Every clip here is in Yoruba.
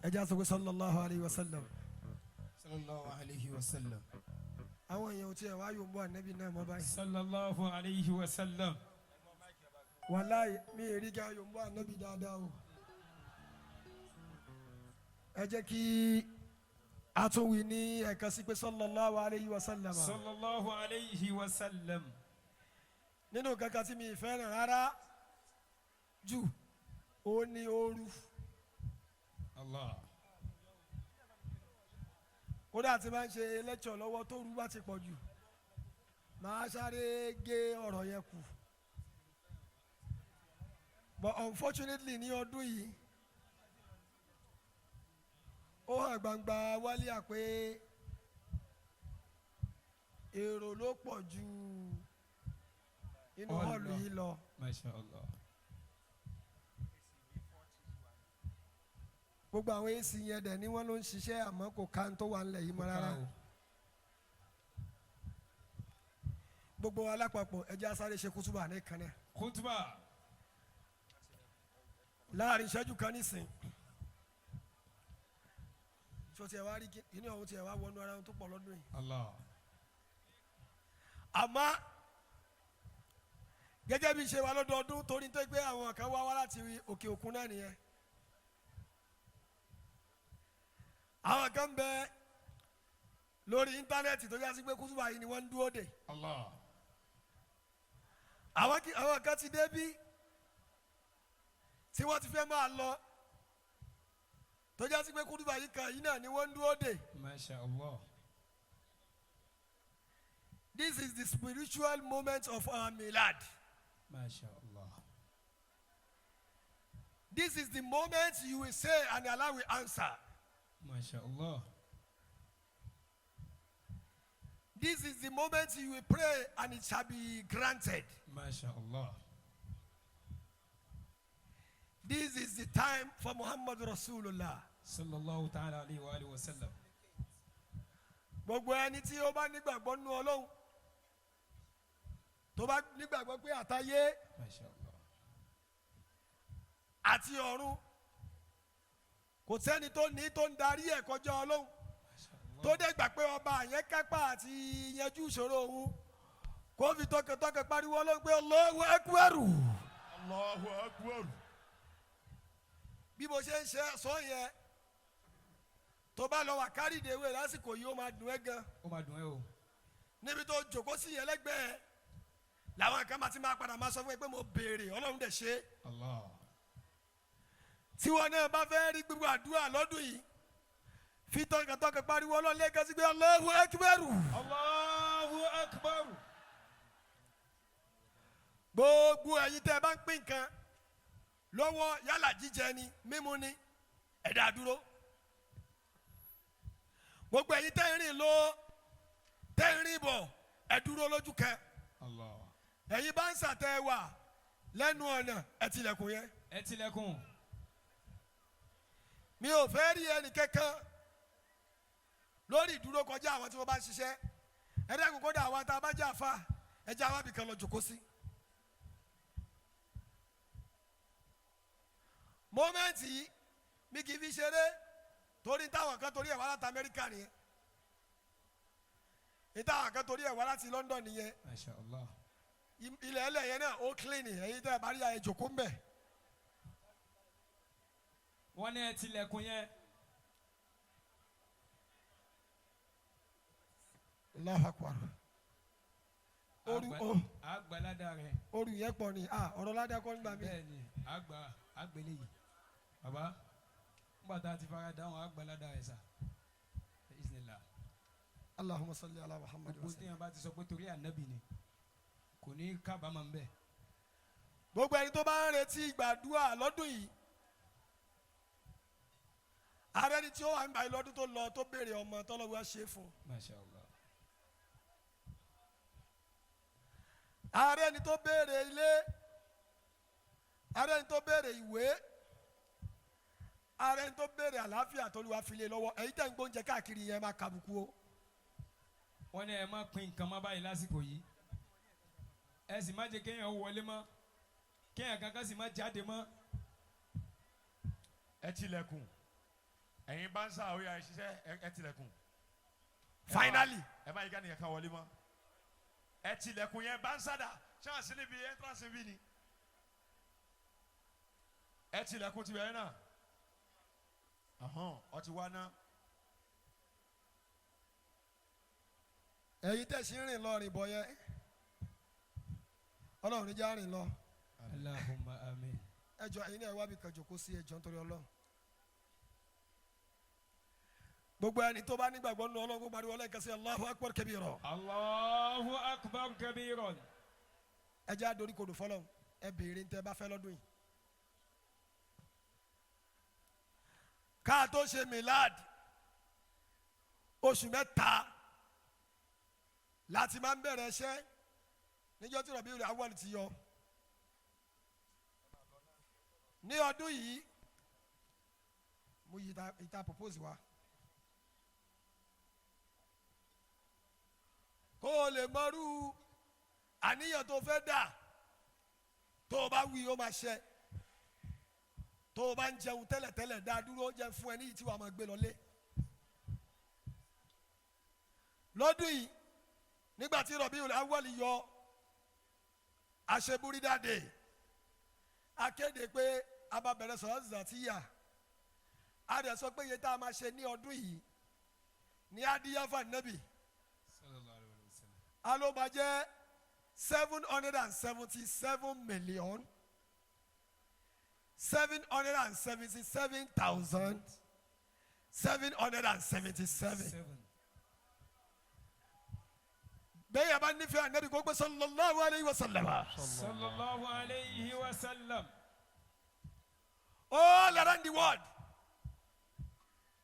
Ẹ jẹ́ àsọ̀kò sallallahu alayhi wa sallam. Sallallahu alayhi wa sallam. Àwọn èèyàn ò tiẹ̀ wá yóò mú ànábì náà mọ́ báyìí. Sallallahu alayhi wa sallam. Wàláì mi ì rí ká yóò mú ànábì dáadáa o. Ẹ jẹ́ kí a tún wí ní ẹ̀ka sí pé sallallahu alayhi wa sallam. Sallallahu alayhi wa sallam. Nínú kankan tí mi ì fẹ́ràn rárá jù ó ní ooru. Allah. Kódà tí máa ń ṣe lẹ́kṣọ̀ lọ́wọ́ tó rú bá ti pọ̀ jù, màá sáré gé ọ̀rọ̀ yẹn kù. But unfortunately, ní ọdún yìí, ó hàn gbangba wálíà pé èrò ló pọ̀ ju inú Hall hall lọ. yìí lọ. Masha Allah. Gbogbo àwọn AC yẹn dẹ̀ ni wọ́n ló ń ṣiṣẹ́, àmọ́ kò ká tó wà nílẹ̀ yìí mọ́ rárá. Gbogbo wa lápapọ̀, ẹ jẹ́ á sáré ṣe kútúbà ní kan náà. Khutba. Láàrin ìṣẹ́jú kan nísìn tó tiẹ̀ wá rí kíní ọ̀hún tiẹ̀ wá wọnú ara wọn tó pọ̀ lọ́dún yìí. Allah. Àmọ́ gẹ́gẹ́ bí ṣe wà lọ́dọọdún, torí tó gbé àwọn kan wá wá láti òkè òkun náà nìyẹn, àwọn kan bẹ lórí íńtánẹ́ẹ̀tì tó yá sí pé kútúbà yìí ni wọ́n ń dúró dè. Allah. Àwọn kan ti débí tí wọ́n ti fẹ́ máa lọ, tó já sí pé kútúbà yìí kan yìí náà ni wọ́n ń dúró dè. Masha Allah. This is the spiritual moment of our milad. Masha Allah. This is the moment you will say and Allah will answer. Masha Allah. This is the moment you will pray and it shall be granted. Masha Allah. This is the time for Muhammad Rasulullah. Sallallahu ta'ala alayhi wa alihi wa sallam. Gbogbo ẹni tí ó bá nígbàgbọ́ nínú Ọlọ́run, tó bá nígbàgbọ́ pé àtayé Masha Allah. àti ọ̀run, kò sẹ́ni tó ní tó ń darí ẹ̀ kọjá Ọlọ́run, Masha Allah. tó dẹ̀ gbà pé ọba yẹn kápá àti yanjú ìṣòro òun, kó fi tọkàntọkàn pariwo Ọlọ́run pé Allahu Akbar. Allahu Akbar. Bí mo ṣe ń ṣe sọ yẹn, tó bá lọ wà kárìdéwé lásìkò yìí, ó máa dùn ẹ́ gan. Ó máa dùn ẹ́ o. Níbi tó jòkó sí yẹn lẹ́gbẹ̀ẹ́ làwọn kan máa ti máa padà máa sọ fún ẹ pé mo béèrè, Ọlọ́run dẹ̀ ṣe. Allah. Tí wọn náà bá fẹ́ rí gbogbo àdúrà lọ́dún yìí, fi tọkàntọkàn pariwo Ọlọ́run lẹ́ẹ̀kan sí pé Allahu Akbar. Allahu Akbar. Gbogbo ẹ̀yin tẹ́ ẹ bá ń pín nǹkan lọ́wọ́, yálà jíjẹ ni, mímu ni, ẹ dá dúró. Gbogbo ẹ̀yin tẹ́ ń rìn lọ, tẹ́ ń rìn bọ̀, ẹ dúró lójú kan. Allah. Ẹ̀yin bá ń sàtẹ́ wà lẹ́nu ọ̀nà, ẹ tilẹ̀kùn yẹn. Ẹ tilẹ̀kùn. Mi ò fẹ́ rí ẹnì kankan lórí ìdúró kọjá àwọn tí wọ́n bá ń ṣiṣẹ́. Ẹ dẹ́kun, kódà àwọn tá a bá jẹ́ àfa, ẹ jẹ́ àwọn abìkan lọ jòkó sí. Moment yìí mi kì í fi ṣeré, torí táwọn kan torí ẹ̀ wá láti Amẹ́ríkà nìyẹn, ìtàwọn kan torí ẹ̀ wá láti London nìyẹn. Masha Allah. Ilẹ̀ ẹlẹ̀ yẹn náà ó clean. Ẹ̀yin tẹ́ ẹ bá rí àyè jòkó ń bẹ̀. Wọ́n ní ẹ tilẹ̀kùn yẹn. Allahu Akbar. Oru o. Àgbàládà rẹ̀. Oru yẹn pọ̀ ni. Ah, ọ̀rọ̀ ládàá kọ́ nígbà mi. Bẹ́ẹ̀ni, àgbà àgbélé yìí. Bàbá, nígbà tá a ti fara dáhùn, àgbàládà rẹ̀ sà. Bismillah. Allahumma salli ala Muhammad wa Gbogbo sallam. téèyàn bá ti sọ pé torí ànábì ni, kò ní kábàámọ̀ ń bẹ̀. Gbogbo ẹni tó bá ń retí ìgbàdúrà lọ́dún yìí, ààrẹ ni tí ó wà ń báyìí lọ́dún tó lọ tó béèrè ọmọ tọ́lọ́wọ́ ṣe fún un. Masha Allah. Ààrẹ ni tó béèrè ilé, ààrẹ ni tó béèrè ìwé, ààrẹ ni tó béèrè àlàáfíà tó lù wá fi lé lọ́wọ́. Ẹ̀yin tẹ̀ ń gbóúnjẹ káàkiri yẹn, máa kàbùkù o. Wọ́n ní ẹ má pín nǹkan mọ́ báyìí lásìkò yìí. Ẹ sì má jẹ́ kéèyàn wọlé mọ́, kéèyàn kankan sì má jáde mọ́. Ẹ tilẹ̀kùn. Ẹ̀yin bá ń sá òye àìṣiṣẹ́ ẹ tilẹ̀kùn. Finally. Ẹ má yí ká nìyẹn kan wọlé mọ́. Ẹ tilẹ̀kùn yẹn bá ń sádà ṣáàṣì níbi entrance bí ni. Ẹ tilẹ̀kùn tibẹ̀ yẹn náà. Ọ ti wá ná. Ẹ̀yin tẹ̀ sí rìn lọ rìn bọ̀ yẹn. Ọlọ́run ní já rìn lọ. Allahumma amin. Ẹ jọ̀ọ́ ẹ̀yin náà ẹ wá bí kan jókòó sí ẹ jọ̀ọ́ nítorí Ọlọ́run. Gbogbo ẹni tó bá nígbàgbọ́ nínú Ọlọ́run kó pariwo lẹ́ẹ̀kan sí Allahu akbar kabira. Allahu akbar kabiran. Ẹ jẹ́ àdórí kodò fọlọ́run ẹ béèrè ní tẹ́ bá fẹ́ lọ́dún yìí. Ká tó ṣe milad oṣù mẹ́ta láti máa ń bẹ̀rẹ̀ iṣẹ́ níjọ́ tí Rabiul Awwal ti yọ. Ní ọdún yìí mo yí ìta propose wa. Kó o lè mọrú àníyàn tó fẹ́ dà tó o bá wí ó máa ṣẹ tó o bá ń jẹun tẹ́lẹ̀tẹ́lẹ̀ dá dúró jẹ fún ẹ níyì tí wàá máa gbé lọlé. Lọ́dún yìí nígbà tí Rabiul Awwal yọ àṣebúrídàdé akéde pé a bá bẹ̀rẹ̀ sọ̀rọ̀ zàtìyà a dẹ̀ sọ pé iye tá a máa ṣe ní ọdún yìí ní adíyáfà nẹ́bì a ló máa jẹ́ 777,777,777. Bẹ́ẹ̀ yà bá nífẹ̀ẹ́ ànábì kó gbé sallallahu alayhi wa sallam. Sallallahu alayhi wa sallam. All around the world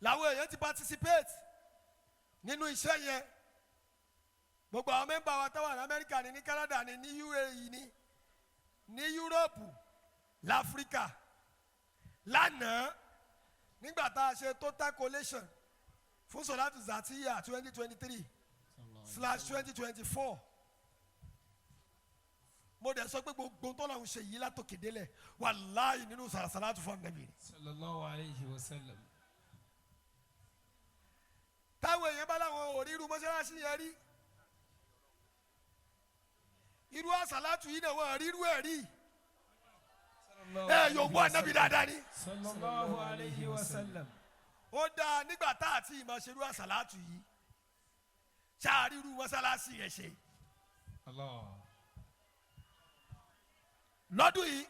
làwọn èèyàn ti participate nínú iṣẹ́ yẹn. Gbogbo àwọn mẹ́mbà wa táwọn ní Amẹ́ríkà ní ní Canada ní ní UAE ní ní Yúróòpù láfíríkà lánàá nígbà tá a ṣe total collation fún Salatu Zatiya 2023/2024 mo dẹ̀ sọ pé gbogbo tó lọ́hùn ṣe yìí látòkè délẹ̀ wàláhì nínú sàràsàràtù fún Ànábì. Sallallahu alayhi wa sallam. Táwọn èèyàn bá láwọn ò rí irú mọ́ṣáláṣí yẹn rí irú àsàlátù yìí náà wọ́n rí irú ẹ̀ rí ẹ yóò gbọ́ Ànábì dáadáa ni. Sallallahu alayhi wa sallam. Ó dáa nígbà tá àti ìmọ̀ ṣerú àsàlátù yìí ṣáà rí irú mọ́ṣáláṣí yẹn ṣe. Allah. Lọ́dún yìí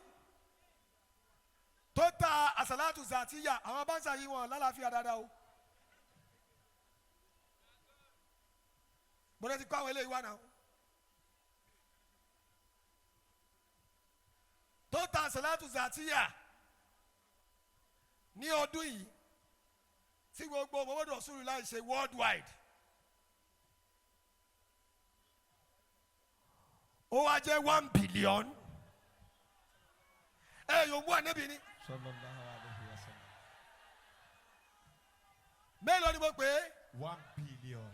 tó ta àsàlátù zàtíyà àwọn báńsà yìí wọn lálàáfíà dáadáa o. Bọ́dọ̀ ti kọ́ àwọn eléyìí wá náà. Tó ta àsàlátù zàtíyà ní ọdún yìí tí gbogbo Muhammadu Rasulullah ṣe worldwide. Ó wá jẹ́ 1 billion. Ẹ yóò mú ànábì ni. Sallallahu alayhi wa sallam. Mélòó ni mo pè é? 1 billion.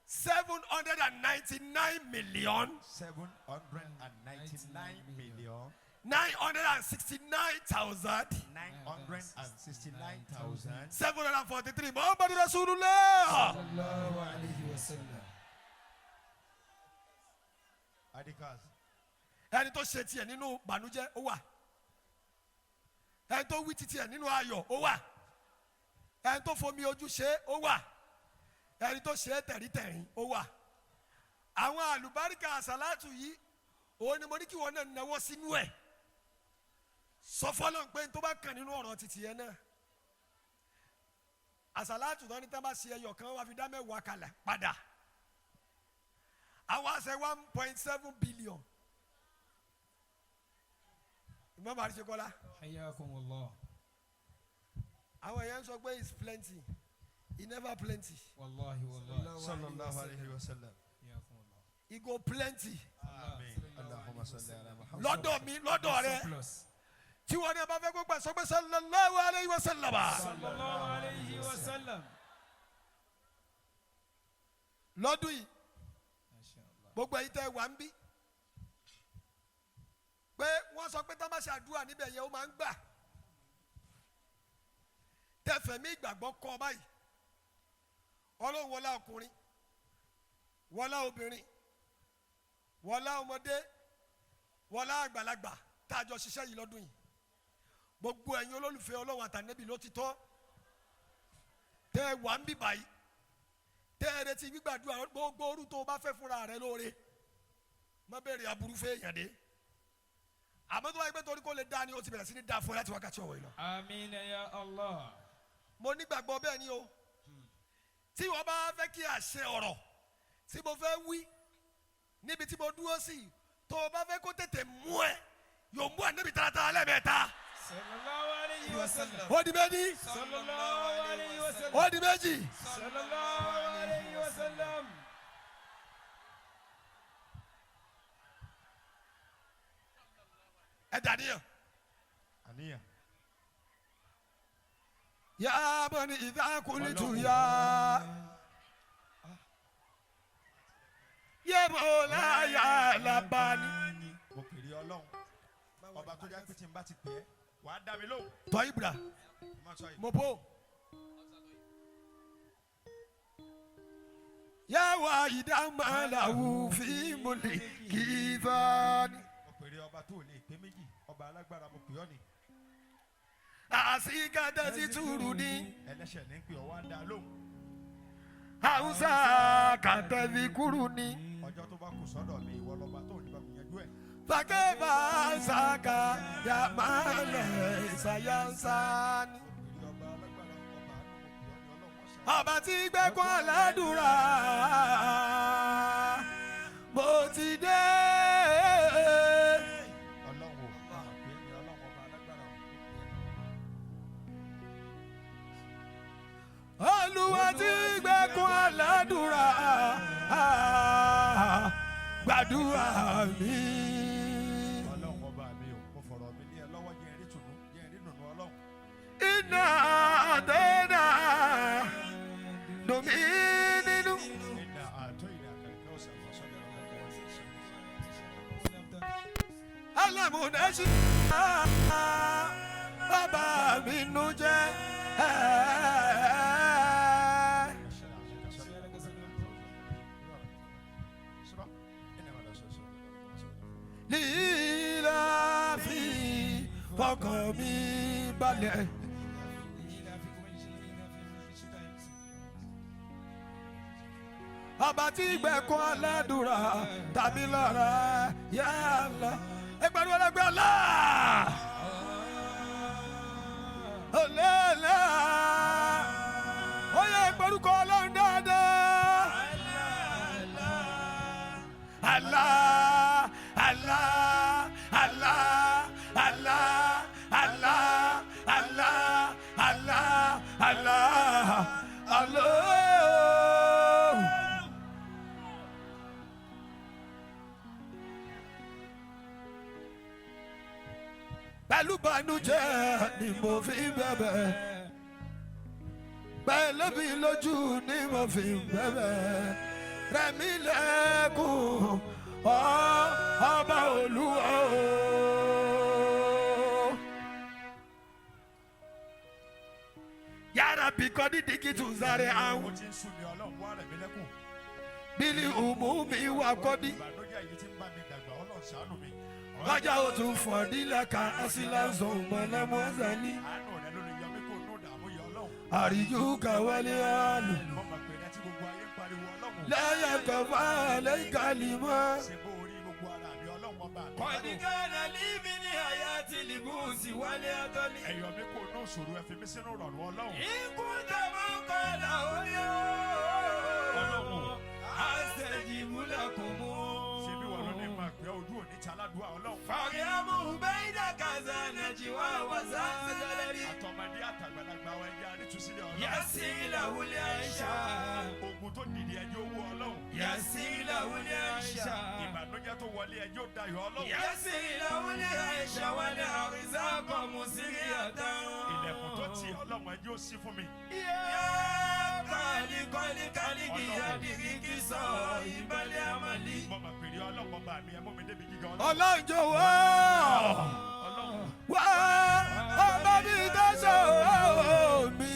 799 million. 799 million. 969,000. 969,000. 743. Muhammadu Rasulullah. Sallallahu alayhi wa sallam. Adikas. Ẹni tó ṣe tiẹ̀ nínú bànújẹ́ ó wà. Ẹni tó wí titi ẹ̀ nínú ayọ̀ ó wà. Ẹni tó fomi ojú ṣe ó wà. Ẹni tó ṣe tẹ̀rítẹ̀rín ó wà. Àwọn àlùbáríkà àsàlátù yìí òun ni mo ní kí wọn náà náwó sínú ẹ̀. Sọ fọlọ́n pé tó bá kàn nínú ọ̀rọ̀ titi ẹ̀ náà. Àsàlátù náà ní tá a bá ṣe ẹyọ kan wá fi dá mẹ́wàá kalẹ̀ padà. Àwọn àṣẹ 1.7 billion. Imam Arisekola. Hayyakumullah. Àwọn èèyàn sọ pé it's plenty. It never plenty. Wallahi wallahi. Sallallahu alayhi wa sallam. Hayyakumullah. It go plenty. Amen. Allahumma salli ala Muhammad. Lọ́dọ̀ mi lọ́dọ̀ rẹ. Surplus. Tí wọ́n ní a bá fẹ́ kó gbà sọ pé sallallahu alayhi wa sallam. Sallallahu alayhi wa sallam. Lọ́dún yìí Masha Allah. gbogbo ẹ̀yin tẹ́ wà ń bí. Pé wọ́n sọ pé tá a bá ṣe àdúrà níbẹ̀ yẹn ó máa ń gbà. Tẹfẹ̀mí ìgbàgbọ́ kọ́ báyìí. Ọlọ́run wọlá ọkùnrin, wọlá obìnrin, wọlá ọmọdé, wọlá àgbàlagbà tá a jọ ṣiṣẹ́ yìí lọ́dún yìí. Gbogbo ẹ̀yin olólùfẹ́ Ọlọ́run àtànẹ́bì ló ti tọ́. Tẹ́ ẹ wà ń bì báyìí, tẹ́ ẹ retí gbígbàdúrà gbogbo orú tó o bá fẹ́ fúnra rẹ lóore. Má bẹ̀rẹ̀ aburú fẹ́ èèyàn dé. Àmọ́ tó bá yẹ pé torí kó lè dá ni o ti bẹ̀rẹ̀ sí ní dá fún ẹ láti wákàtí ọ̀wọ̀ yìí lọ. Àmín ya Allah. Mo nígbàgbọ́ bẹ́ẹ̀ ni o. Tí wọ́n bá fẹ́ kí àṣẹ ọ̀rọ̀ tí mo fẹ́ wí níbi tí mo dúró sí, tó o bá fẹ́ kó tètè mú ẹ, yóò mú ẹ níbi taratara lẹ́ẹ̀mẹ́ta. Sallallahu alayhi wa sallam. Ó di méjì. Sallallahu alayhi wa sallam. Ó di méjì. Sallallahu alayhi wa sallam. Ẹ dàníyàn. Àníyàn. Yā bani idhā qultu yā yā mawlāya labbani. Mo pèrè Ọlọ́run. Ọba tó jẹ́ pé tí n bá ti pè é, wàá dá mi lóhùn. Tọ́ ibùdó. Má sọ yìí. Mo bò. Yā wāhidan mā lahu fī mulki thāni. Mo pèrè ọba tó lè pé méjì, ọba alágbára mo pè ọ́ ni. Àsìkàdá ti túrú ní. Ẹlẹ́ṣẹ̀ ní pè ọ́ wá dá lóhùn. Àwùsá kàtẹ́bí kúrú ní. Ọjọ́ tó bá kù sọ́dọ̀ mi, ìwọ lọ́ba tó ní bá mi yanjú ẹ̀. Fàkẹ́fà sàkà yà máa lẹ̀ ṣàyànsá ni. Mo pèrè ọba alágbára, ọba àánú mo pè ọ́ ní Ọlọ́run ọ̀sán. Ọba tí gbẹ́kún aládùúrà mo ti dé. Ọlọ́run o, mo pè é ní Ọlọ́run ọba alágbára mo pè é ní. Olúwa tí gbẹ́kún aládùúrà gbàdúrà mi. Ọlọ́run ọba mi o, mo fọ̀rọ̀ mi ní ẹ lọ́wọ́ jẹ́ ẹ̀rí tùnú, jẹ́ ẹ̀rí dùnú Ọlọ́run. Iná àtẹ̀dá domi nínú. Iná àtọ́ ìrìn àkàrẹ̀kẹ́ ọ̀sán àfọ̀sọ́dọ̀ ọ̀gá ọ̀sán. Alámúnáṣí bàbá mi nù jẹ́. Lílà fi fọkàn mi balẹ̀. Ọba tí gbẹ̀kún aládùúrà tàbí lọ́ra yálà. Ẹgbẹ̀rún ọlọ́gbẹ́ ọ̀la. Ọ̀lẹ́lẹ́. Ó yẹ ìgbórúkọ Ọlọ́run dáadáa. Allah, Allah, Allah, Allah, Allah, Allah, Allah, Allah, Allah. Pẹ̀lú bànújẹ́ ni mo fi ń bẹ̀bẹ̀, pẹ̀lú mi lójú ni mo fi ń bẹ̀bẹ̀, rẹ̀mí lẹ́kùn ọba Olúwa o. Yàrá bìkọ́ dídí kí tún sáré Ó àwọn ti ń sú mi Ọlọ́run wá rẹ̀ mí lẹ́kùn. bílí òmù mi wà kọ́ bí. Ìbànújẹ́ yìí ti ń bá mi dàgbà, Ọlọ́run ṣàánú mi. Lọ́jà ó tún fọ̀ nílẹ̀ ká asílẹ̀ mọ̀lẹ́mọ́sálí. Àánú rẹ ló lè yọ mí kó nù dààmú yọ Ọlọ́run. Àríyú kàwálé àlù. Mo mọ̀ pé rẹ tí gbogbo ayé ń pariwo Ọlọ́run. Lẹ́yìn kọfà lẹ́yìn kàlímọ́. Ṣé bó orí gbogbo ara mi Ọlọ́run ọba mi? Qad kana li min hayati al-busi wal-'atali. Ẹ yọ mí kó nù ìṣòro, ẹ fi mí sínú ìrọ̀rùn Ọlọ́run. In kunta man qala Ọlọ́run. astajibu lakum. Ṣé bí wọ́n ló ní máa pẹ́ ojú òní tí aládùúgbò Ọlọ́run? Fariamu bayna kaza najwa wa zalali. Àtọmọdé àtàgbàlagbà wa ẹjẹ́ arítúsílẹ̀ Ọlọ́run. Yasir lahu al-'aisha. Ogun tó dìde ẹjẹ́ owó Ọlọ́run. Yasir lahu al-'aisha. Ìbànújẹ́ tó wọlé ẹjẹ́ ó dayọ̀ Ọlọ́run. Yasir lahu al-'aisha wal arzaqa musriyatan. Ilẹ̀kùn tó tì Ọlọ́run ẹjẹ́ ó ṣí fún mi. Ya kali kali kali kiyadiriki sọ ìbálẹ̀ amali. Mo mọ̀ pèrè Ọlọ́run ọba mi, ẹ mú mi débi gíga Ọlọ́run. Ọlọ́run jọ̀wọ́ Ọlọ́run wá ọba mi dáṣọ mi.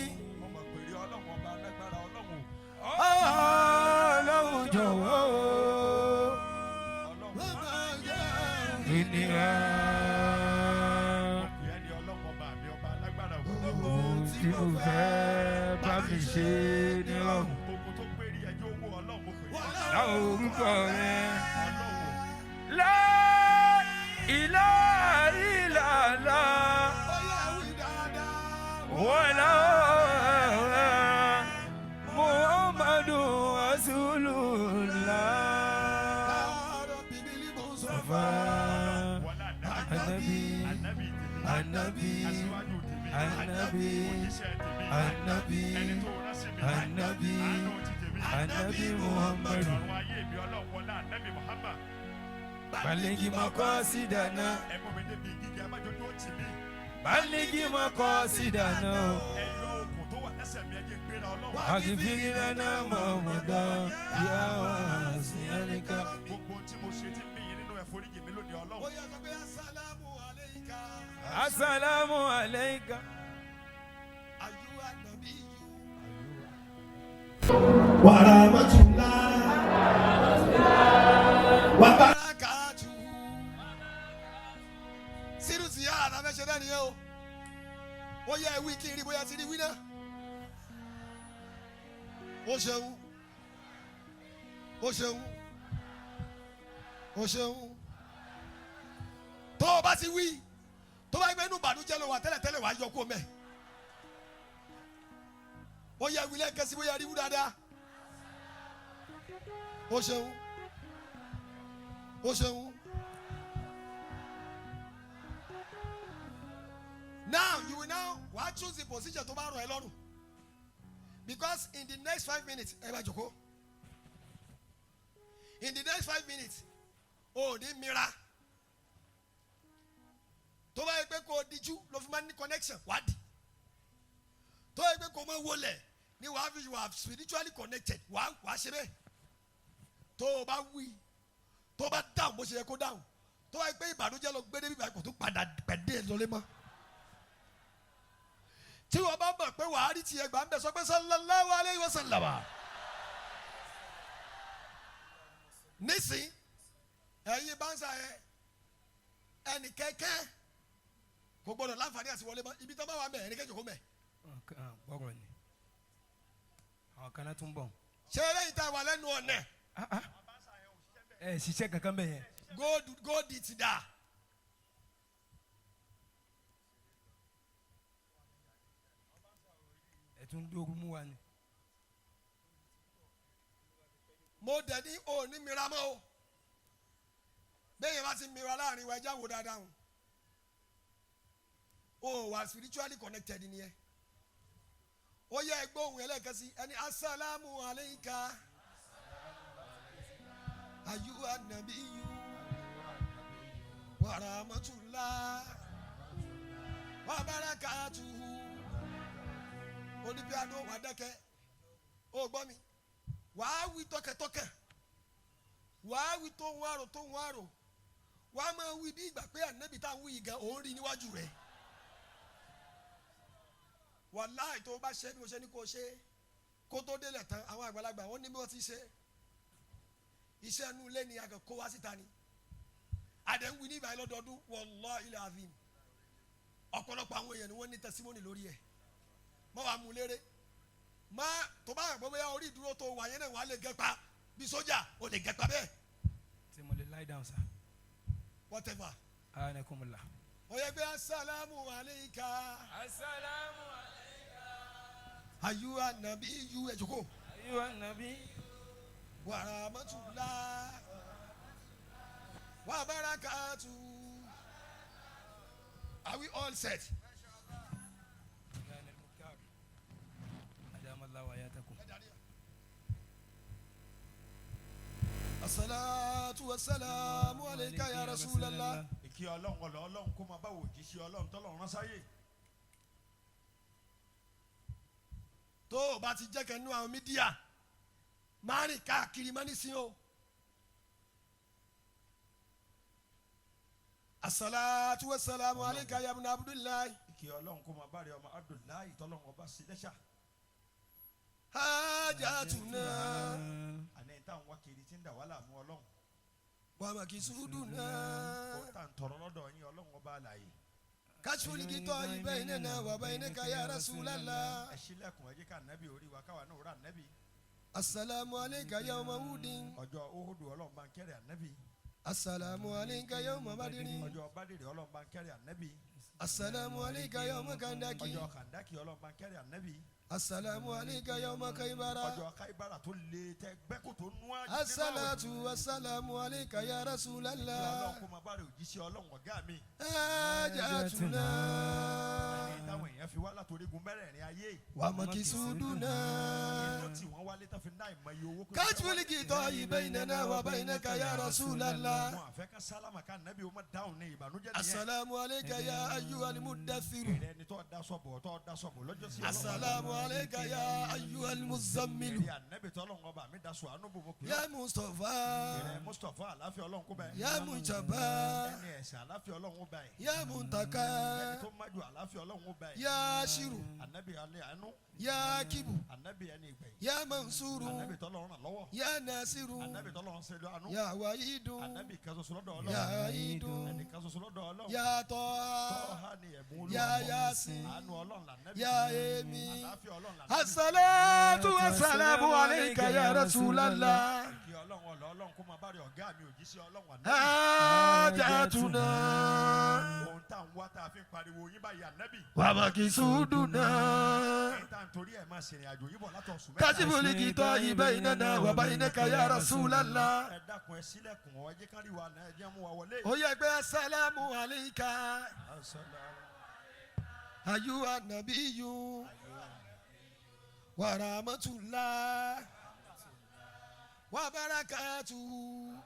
mo fẹ́ bá mi ṣe nírọ̀rùn. Ogun tó pérí ẹjọ́ owó Ọlọ́run mo pè é. Láwọn orúkọ rẹ. Ọlọ́run. La ilaha illallah. Ó yá wí dáadáa. Wala Muhammadu Rasulullah. Láàárọ̀ bíbélì mò ń sọ Fa Wọlá Anabi, Ànábì tèmi. Anabi, Aṣíwájú tèmi. Anabi, Òjíṣẹ́ tèmi. Anabi, Ẹni tó rán sí mi. Anabi, Àánú ti tèmi. Anabi Muhammadu. Ìrọ̀rùn ayé mi Ọlọ́run wọlá Ànábì Muhammad. Baligi maqasidana, Ẹ mú mi débi gíga ẹ má jójú ó tì mí. baligi maqasidana. Ẹ yọ okùn tó wà lẹ́sẹ̀ mi ẹ jẹ́ n gbéra Ọlọ́run. Aghfir lana ma mada ya wasi'alika. Gbogbo tí mo ṣe tí ń bí yín nínú ẹ foríjì mi lónìí Ó Ọlọ́run. yá sọ pé asálàmù alayka. Assalamu alayka. Ayúwa nàbí yú. Wàràmàtúlá. Wàbárakàtú. Sírù sí yàrá àtàfẹ́ ṣe náà nìyẹn o. Ó yẹ ewì kí n rí bóyá ti rí wí náà. Ó ṣeun. Ó ṣeun. Ó ṣeun. Tó o bá ti wí, tó bá gbé inú ìbànújẹ́ lọ wà tẹ́lẹ̀tẹ́lẹ̀ wàá yọ kó mẹ́. Ó yẹ ewì lẹ́ẹ̀kan sí bóyá rí wú dáadáa. Ó ṣeun. Ó ṣeun. Now you will now wàá choose the position tó bá rọ̀ ẹ́ lọ́rùn, because in the next 5 minutes, ẹ bá jókòó, in the next 5 minutes o ò ní mira. Tó bá yẹ pé kò díjú ló fi máa ní connection, wàá di. Tó yẹ pé kò máa wọlé ni wàá fi wà spiritually connected, wàá ṣe bẹ́ẹ̀. Tó o bá wí, tó o bá dáhùn bó ṣe yẹ kó dáhùn, tó bá yẹ pé ìbànújẹ́ lọ gbé débi kò tó padà pẹ̀dé lọlé mọ́. Tí wọ́n bá mọ̀ pé wàá rí tiẹ̀ gbà ń bẹ̀, sọ pé sallallahu alayhi wa sallam. Nísìn ẹ̀yin bá ń sa ẹ ẹnì kẹ́kẹ́ kò gbọdọ̀ láǹfààní àti wọlé mọ́ ibi tó bá wà mẹ́, ẹnì kẹ́kẹ́ kò mẹ́. Gbọ́rọ̀ ni àwọn kan náà tún bọ̀. Ṣé eléyìí tá a wà lẹ́nu ọ̀nà? Ẹ ṣiṣẹ́ kankan bẹ̀ yẹn. Góòdì ti dà. Ẹ tún dóoru mú wa ni. Mo dẹ̀ ní òní mìíràn mọ́ o. Bẹ́ẹ̀ yẹn bá ti mìíràn láàrin wa, ẹja wò dáadáa o wà spiritually connected nìyẹn. Ó yẹ ẹgbẹ́ ohun ẹlẹ́ẹ̀kan sí ẹni asálàmù alayka ayuha nabiyyu wa rahmatullah wa barakatuhu. Onípiano wà dákẹ́, ó gbọ́ mi, wàá wí tọkẹtọkẹ, wàá wí tó ń wárò tó ń wárò, wàá máa wí bí ìgbà pé ànábì tá à ń wí yìí gan òun rí níwájú rẹ̀. Wàláì, tó o bá ṣe bí mo ṣe ní kó o ṣe, kó tó délẹ̀ tán, àwọn àgbàlagbà wọ́n ní bí wọ́n ti ṣe iṣẹ́ inú ilé ni àgàn kó wá síta ni àdé ń wí ní ìbáyìí lọ́dọọdún. Wallahi azim, ọ̀pọ̀lọpọ̀ àwọn èèyàn ni wọ́n ní testimony lórí ẹ̀. Mọ́ wàá mú léré má tó bá yàn bóyá orí ìdúró tó wà yẹn náà, wàá lè gẹ́pa bí sójà, ó lè gẹ́pa bẹ́ẹ̀. Tí mo lè lie down sa. Whatever. Anakumula. Ó yẹ pé asálàmù alayka Assalamu alayka. Ayuha nabiyyu, ẹ jókòó. Ayyuha nabi. Wa rahmatullah wa barakatuh. Are we all set? مولانا المختار أدام الله وآياتكم. Asalaatu wasalaamu alayka ya rasulallah. Ìkí Ọlọ́run, ọlọ́ Ọlọ́run kó máa bá wò jíṣẹ́ Ọlọ́run tọ́lọ́run rán sáyé. Tó o bá ti jẹ́ kẹ́nu àwọn media máa rìn káàkiri má nísìn o. Asalaatu wasalaamu alayka ya ibn abdullahi. Ìkí Ọlọ́run kó máa bá rẹ ọmọ Abdullahi tọ́lọ́run ọba sí lẹ́ṣà. Hajatuna. Àná ẹ̀ táwọn wá kiri tí ń dà wá láàmú, Ọlọ́run. Wa makisuduna. Ó tà ń tọrọ lọ́dọ̀ yín, Ọlọ́run ọba àlàyé. Kashful gita'i baynana wa baynaka ya Rasulallah. Ẹ ṣílẹ̀kùn, ẹ jẹ́ ká nẹ́bí orí wa, káwa náà rà nẹ́bí. Assalamu alayka yawma Uhudin. Ọjọ́ Uhudu, Ọlọ́run bá ń kẹ́rẹ̀ ànẹ́bí. Assalamu alayka yawma Badrin. Ọjọ́ Bádìrì, Ọlọ́run bá ń kẹ́rẹ̀ ànẹ́bí. Assalamu alayka yawma Kandaki. Ọjọ́ Kàndákì, Ọlọ́run bá ń kẹ́rẹ̀ ànẹ́bí. Assalamu alayka yawma Khaybara. Ọjọ́ Káíbára tó le tẹ gbẹ́kòtò nú àjò. Assalatu wassalamu alayka ya Rasulallah. Ọlọ́run kó máa bá rẹ̀ òjíṣẹ́ Ọlọ́run ọ̀gá mi. Hajatuna. Ẹni táwọn èèyàn fi wá látòrígun mẹ́rẹ̀ẹ̀rin ayé. Wa makisuduna. Tó tì wọ́n wálé tán fi ná ìmọ̀ iye owó pé. Kashful gita'i baynana wa baynaka ya Rasulallah. Wọn àfẹ́ ká sálámà ká nẹ́bí o má dáhùn ní ìbànújẹ́ nìyẹn. Assalamu alayka ya ayyuhal muddaththir. Èrè ẹni tó daṣọ bọ̀, tó daṣọ bọ̀ lọ́jọ́ sí Ọlọ́run. Assalamu alayka ya ayyuhal muzammil. Èrè ànẹ́bí tó Ọlọ́run ọba mi daṣọ àánú bò mo pè é. Ya Mustafa. Èrè Mustapha, àláfíà Ọlọ́run kó bẹ́ẹ̀. Ya Mujtaba. Ẹni ẹ̀sìn, àláfíà Ọlọ́run ó bẹ́ẹ̀. Ya Muntaka. Ẹni tó májú, àláfíà Ọlọ́run ó bẹ́ẹ̀. Ya Shiru. Ànẹ́bí alẹ́ àánú. Ya Kibu. Ànẹ́bí ẹni ìgbẹ̀yìn. Ya Mansuru. Ànẹ́bí tọ́lọ́run ràn lọ́wọ́. Ya Nasiru. Ànẹ́bí tọ́lọ́run ṣe lọ àánú. Ya Wahidu. Ànẹ́bí kan ṣoṣo lọ́dọ̀ Ọlọ́run. Ya Idu. Ẹni kan ṣoṣo lọ́dọ̀ Ọlọ́run. Ya Toha. Tọ́ha ni ẹ̀bùn Olúwa. Ya Yasin. Àánú Ọlọ́run lànẹ́bí. Ya Emi. Àláfíà Ọlọ́run lànẹ́bí. Assalatu wassalamu alayka ya Rasulallah. Kí Ọlọ́run ọ̀lọ́ Ọlọ́run kó máa bá rí ọ̀gá mi òjíṣẹ́ Ọlọ́run ànẹ́bí. Hajatuna. Ohun tá à ń wá tá a fi ń pariwo yín báyìí, ànẹ́bí. Wa makisuduna. Ẹni tá à ń torí ẹ̀ máa ṣèrìn àjò yìí bọ̀ látọ̀sùn mẹ́ta. Kashful gita'i baynana wa baynaka ya Rasulallah. Ẹ dákun, ẹ sílẹ̀kùn ọ, ẹ jẹ́ ká rí wa náà, ẹ jẹ́ mú wa wọlé. Ó yẹ pé assalamu alayka ayyuha nabiyyu wa rahmatullah wa barakatuhu.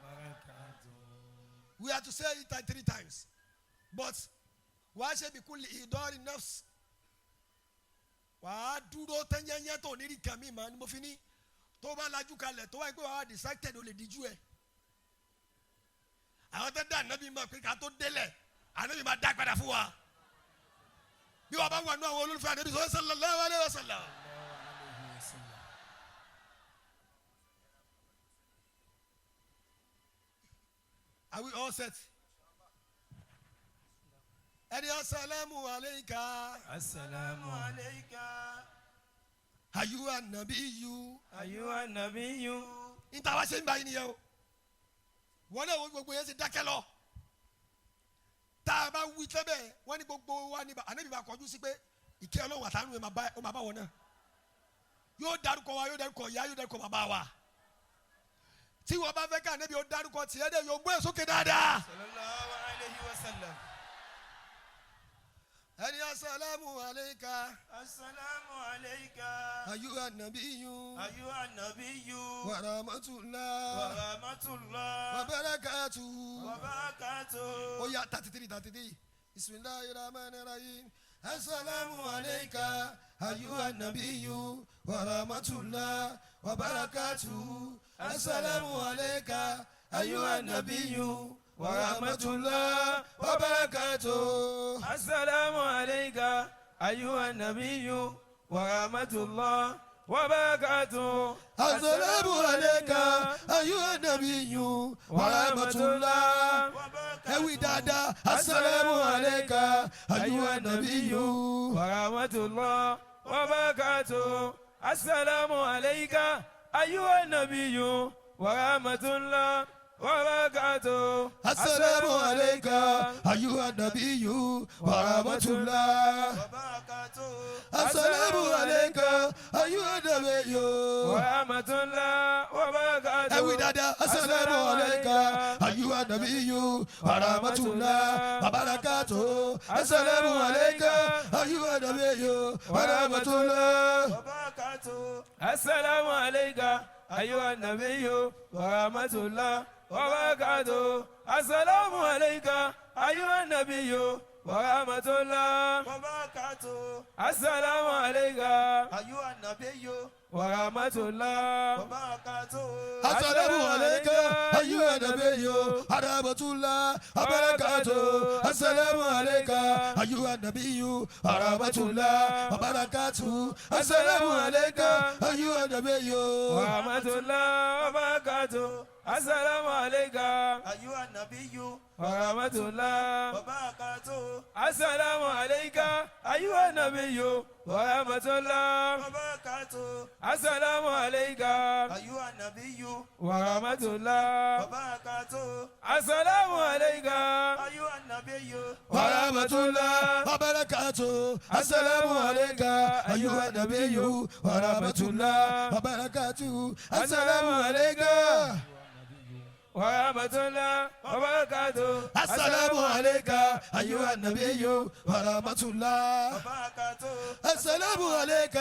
We are to say it three times, but wàá ṣe bí kulli idari nafs, wàá dúró tẹ́yẹ́yẹ́ tó ní nǹkan mi mà ní mo fi ní tó bá lajú kalẹ̀ tó wáyé pé wàá distracted, ó lè díjú ẹ̀. Àwọn tó dá ànábì mọ̀ pé ká tó délẹ̀, ànábì máa dá padà fún wa bí wàá bá wà nú àwọn olólùfẹ́ ànábì sallallahu alaihi wasallam. Are we all set? Ẹni assalamu alayka Assalamu alayka. ayyuha nabiyyu. Ayyuha nabiyyu. Níta wá ṣe ń bá yín nìyẹn o. Wọn náà wọ́n gbogbo yẹn ṣe dákẹ́ lọ. Tá a bá wí tẹ́ bẹ́ẹ̀, wọ́n ní gbogbo wa ní ànábì bá kọjú sí pé ìkẹ́ Ọlọ́run àtàánú ẹ̀ ó máa bá wọn náà. Yóò dárúkọ wa, yóò dárúkọ ìyá, yóò dárúkọ bàbá wa. Tí wọ́n bá fẹ́ ká ànábì ó dárúkọ tiẹ̀ dẹ̀, yóò gbé sókè dáadáa. Sallallahu alayhi wa sallam. Ẹni assalamu alayka Assalamu alayka. ayyuha nabiyyu Ayyuha nabiyyu. wa rahmatullah Wa rahmatullah. wa barakatuhu. Wa barakatuh. Ó yá, 33, 33. Bismillahir rahmanir rahim. Assalamu alayka ayyuha nabiyyu wa rahmatullah wa barakatuhu. Assalamu alayka ayyuha nabiyyu wa rahmatullah wa barakatuhu. Assalamu alayka ayyuha nabiyyu wa rahmatullah wa barakatuh. Assalamu alayka ayyuha nabiyyu wa rahmatullah. Ẹ wí dáadáa. Assalamu alayka ayyuha nabiyyu. Wa rahmatullah wa barakatuh. Assalamu alayka ayyuha nabiyyu wa rahmatullah wa barakatuh. Assalamu alayka ayyuha nabiyyu wa rahmatullah. Wa barakatuh. Assalamu alayka ayyuha nabiyyu. Wa rahmatullah wa barakatuh. Ẹ wí dáadáa. Assalamu alayka ayyuha nabiyyu wa rahmatullah wa barakatuh. Assalamu alayka ayyuha nabiyyu wa rahmatullah. Wa barakatuh. Assalamu alayka ayyuha nabiyyu wa rahmatullah wa barakatuh. Assalamu alayka ayyuha nabiyyu wa rahmatullah Wa barakatuh. Assalamu alayka Ayyuha nabiyyu wa rahmatullah wa barakatuh. Assalamu alayka ayyuha nabiyyu wa rahmatullah wa barakatuh. Assalamu alayka ayyuha nabiyyu wa rahmatullah wa barakatuh. Assalamu alayka ayyuha nabiyyu wa rahmatullah wa barakatuh. السلام عليك أيها النبي ورحمة الله وبركاته السلام عليك أيها النبي ورحمة الله وبركاته السلام عليك أيها النبي ورحمة الله وبركاته السلام عليك أيها النبي ورحمة الله وبركاته السلام عليك أيها النبي ورحمة الله وبركاته السلام عليك ورحمة الله وبركاته السلام عليك أيها النبي ورحمة الله وبركاته السلام عليك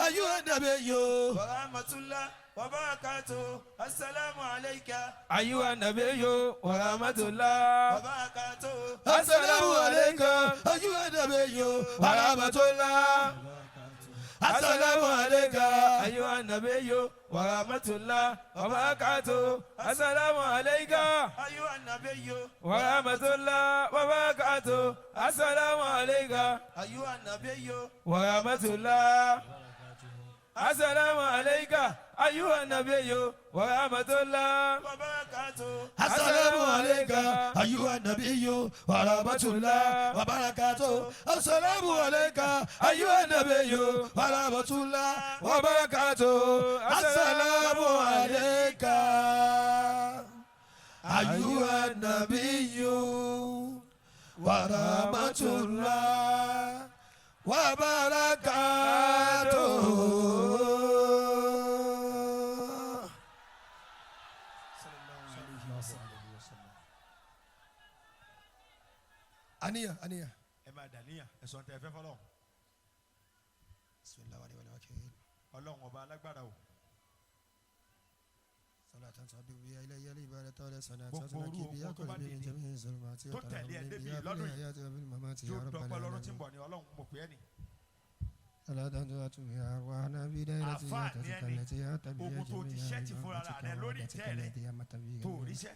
أيها النبي ورحمة الله وبركاته السلام عليك أيها النبي ورحمة الله وبركاته السلام عليك أيها النبي ورحمة الله السلام عليك أيها النبي ورحمة الله وبركاته السلام عليك أيها النبي ورحمة الله وبركاته السلام عليك أيها النبي ورحمة الله السلام عليك أيها النبي ورحمة الله وبركاته السلام عليك أيها النبي ورحمة الله وبركاته السلام عليك أيها النبي ورحمة الله وبركاته السلام عليك أيها النبي ورحمة الله وبركاته. Àníyàn, àníyàn. Ẹ máa dà níyàn ẹ̀sán tẹ ẹ fẹ́ fọlọ́run. Bismillah wal wakil. Ọlọ́run ọba alágbára o. Gbogbo orú ogun tó bá dìde tó tẹ̀lé ẹ débi lọ́dún yìí yóò dọ́pẹ́ lọ́dún tí ń bọ̀ ní Ọlọ́run mo pè é ní. Àfáà ní ẹni ogun tó ti ṣẹ́ ti fúnra rẹ lórí ìtẹ́ rẹ tó ríṣẹ́.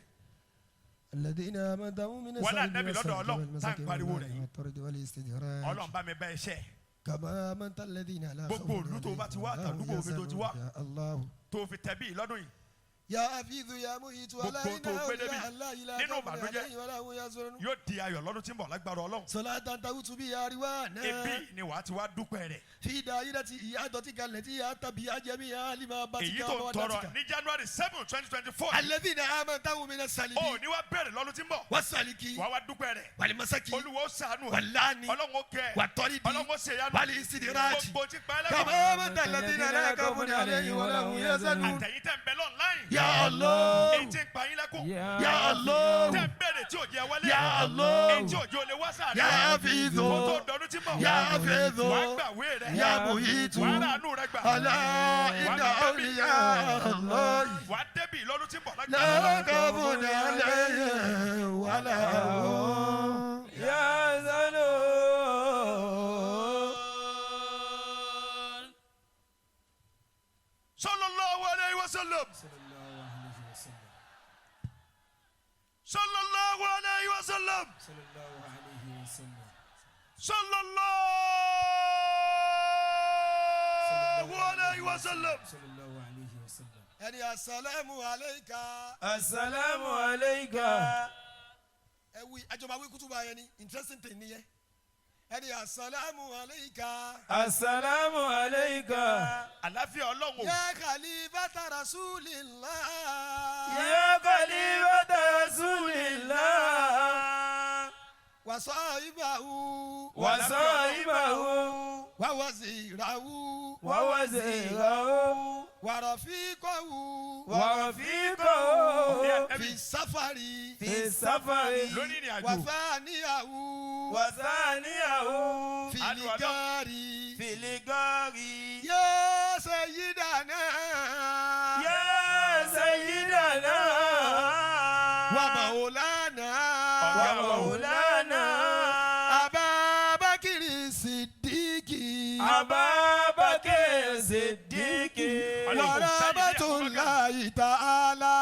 الذين آمنوا من Wọ́n lá Nábì lọ́dọ̀ Ọlọ́run tá à ń pariwo rẹ̀ yìí. والطرد والاستدراج Ọlọ́run bá mi bá ẹ ṣẹ́ كما آمنت الذين لا Gbogbo خوف ìlú tó bá ti wá عليهم àtàdúgbò ولا mi tó ti wá. هم يحزنون. يا الله tó fi tẹ̀bí lọ́dún yìí يا حفيظ يا مهيت ولا Gbogbo tó إله gbé débi إلا الله لا nínú خوف ìbànújẹ́ عليهم ولا هم يحزنون. yóò di ayọ̀ lọ́dún tí ń bọ̀ lágbára Ọlọ́run. صلاة تغوت بها أرواحنا Ibi ni wàá ti wá dúpẹ́ rẹ̀. في دائرة إعادتك التي أتى بها جميع لما Èyí باتك tó ń tọrọ ومودتك ní January 7, 2024. الذين آمنتهم من السالبين Ó ní wá bẹ̀rẹ̀ lọ́dún tí ń bọ̀. والسالكين Wàá wá dúpẹ́ rẹ̀. والمساكين Olúwa ó ṣàánú ẹ̀. واللعن Ọlọ́run ó kẹ́ ẹ̀. والطرد Ọlọ́run ó ṣèyanu. والاستدراج Gbogbo tí pa ẹ́ lẹ́kọ̀ọ́. كما آمنت الذين لا خوف عليهم ولا هم يحزنون. Àtẹ̀yìn tẹ̀ ń bẹ l'online. يا الله Èyí tí ń pa yín lẹ́kùn. يا الله Tẹ̀ ń bẹ̀rẹ̀ tí ò jẹ́ wọlé. يا الله Èyí tí ò jẹ́ olè wá sáré. يا حفيظ Kó tó dọdún tí ń bọ̀. يا حفيظ Wàá gbàwé rẹ̀. يا مهيت Wàá ràánú rẹ̀ gbà. ألا إن أولياء الله Wàá débì lọ́dún tí ń bọ̀ لا lágbára. خوف عليهم ولا هم يحزنون. Sallallahu alayhi wa sallam. Sallallahu alayhi wa sallam. Sallallahu alayhi wa sallam. Ẹni asalaamu aleyka. السلام عليك Ẹ wí àjọba wí kútùbà yẹn ni interesting thing nìyẹn. Ẹni asalaamu aleyka. السلام عليك Àláfíà Ọlọ́run o. Ya khalifata rasulillah. يا خليفة رسول الله Wa sahibahu. وصاحبه Wa wazirahu. ووزيره Wa rafiqahu. ورفيقه Fi safari. في السفر Lórí ìrìn àjò. Wa thaniyahu. وثانيه Fi ligari. في الغار Ya sayyidana. يا سيدنا Wa maulana. ومولانا Ababakiri Siddiqi. أبا بكر الصديق Wa rahmatullahi ta'ala.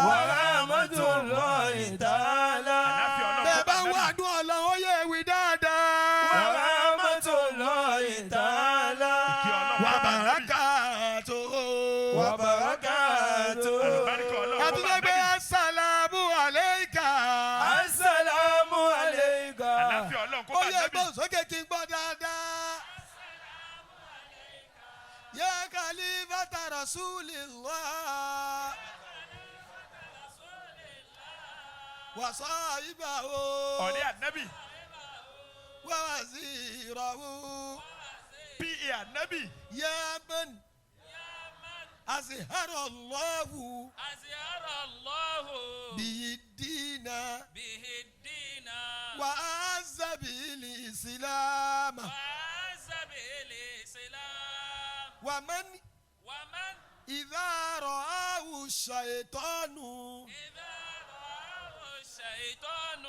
ورحمة الله تعالى Àláfíà Ọlọ́run. Bẹ́ẹ̀ bá wà nù ọ̀làwọ̀ ó yẹ ìwé dáadáa. ورحمة الله تعالى Ìkí Ọlọ́run. Wa barakatuhu. وبركاته Àlùbáríkà Ọlọ́run. Àtúndẹ́gbẹ́ khalifata rasulillah wa sahibahu Ọ̀rẹ́ ànábì. wa wazirahu. Pa ànábì. Ya man azhara Allahu أزهر الله bihi dina به الدين wa azza bil islam وعز به الإسلام wa man ومن idha ra'ahu shaytanu إذا رآه الشيطان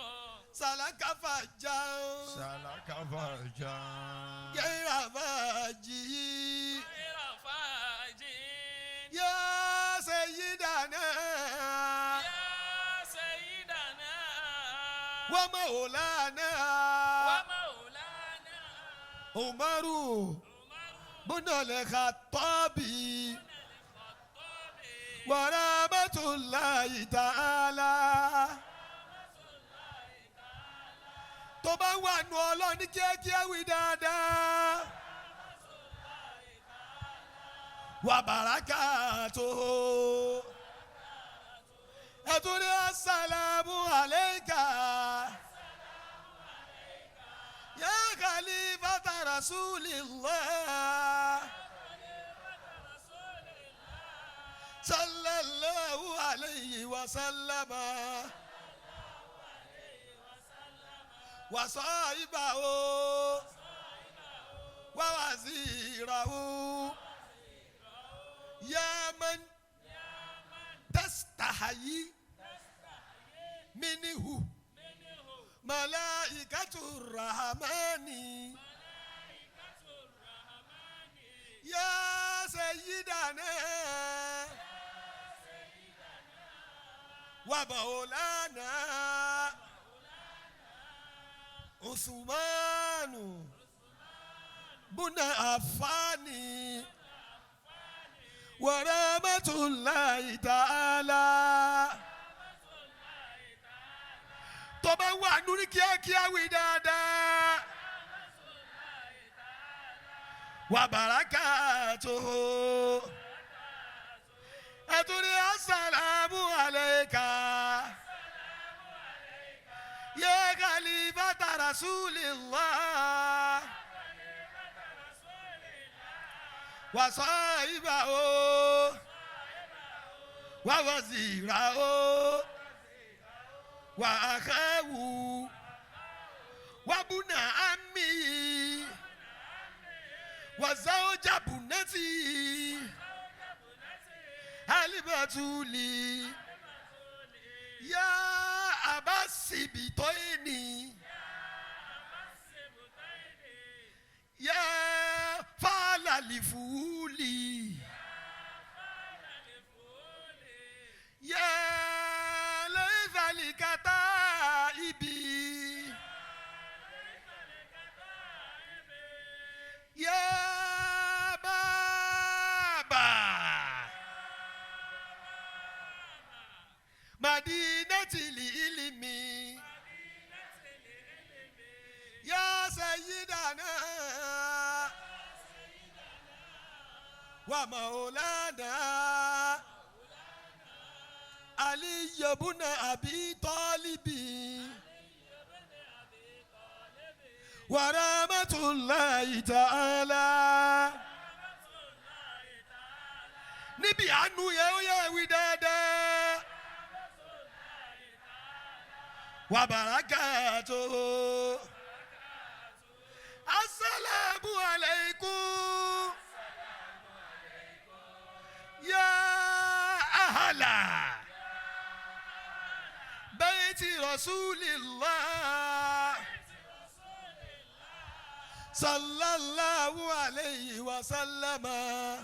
salaka fajjan Salaka fajan. ghayra fajjihi. غير فاجر Ya sayyidana يا سيدنا wa maulana ومولانا Umaru عمر bin al-Khattabi الخطاب wa rahmatullahi ta'ala. Tó bá wà nù Ọlọ́run ní kíákíá wí dáadáa. Wa barakatuhu. Ẹ̀tún ní assalamu alayka. Ya khalifata rasulillah. Sallallahu alayhi wa sallama. Wa sahibahu. Wa wazirahu. Ya man tastahayi minhu malaikatu rahmani. Ya sayyidana wa maulana Usmanu buna Affani wa rahmatullahi ta'ala. Tó bá wà nínú kíákíá wí dáadáa. Wa barakatuhu. Ẹtùrí assalamu alayka. Ya khalifata rasulillah. Wa sahibahu. Wa wazirahu. Wa akhahu. Wa buna ammi. Wa zawja bunati. Alibatuli. Ya abasibitoini. Ya falalifuli. Ya leifalikata ibi. Ya baba. Madinati ilimi. Ya sayyidana. Wa maulana. Ali ibn Abi Talibi. Wa rahmatullahi ta'ala. Níbi àánú yẹn ó yẹ wí dáadáa. Wa barakatuhu. Assalamu alaikum. Ya ahala. Bayti Rasulillah. Sallallahu alayhi wa sallama.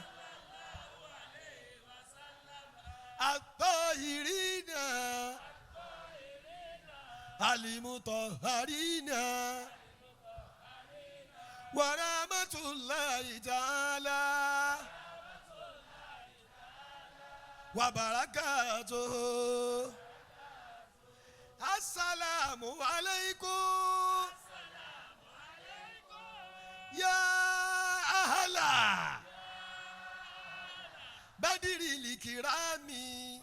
At-tahirina. Al-mutahharina. Wa rahmatullahi ta'ala. Wa barakatuhu. Assalamu alaikum. Ya ahla. Kirami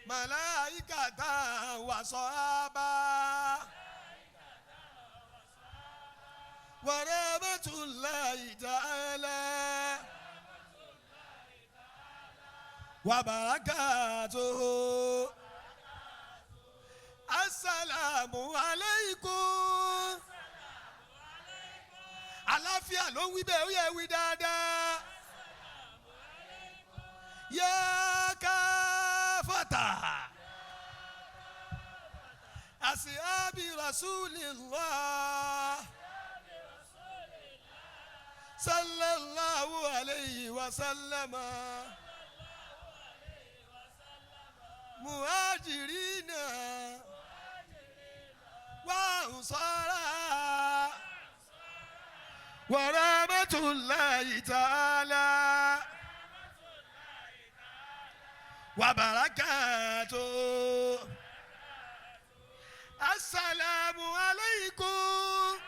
malaikata wa sahaba wa rahmatullahi ta'ala wa barakatuhu. Assalamu alaikum. Àlàáfíà ló ń wí bẹ́ẹ̀, ó yẹ wí dáadáa. Yá káfàtà. Àsìábì Rasulillah. Sallallahu alayhi wa sallama. Muhajirina wa ansara. Wa rahmatullahi ta'ala. Wa barakatuh. Assalamu alaikum.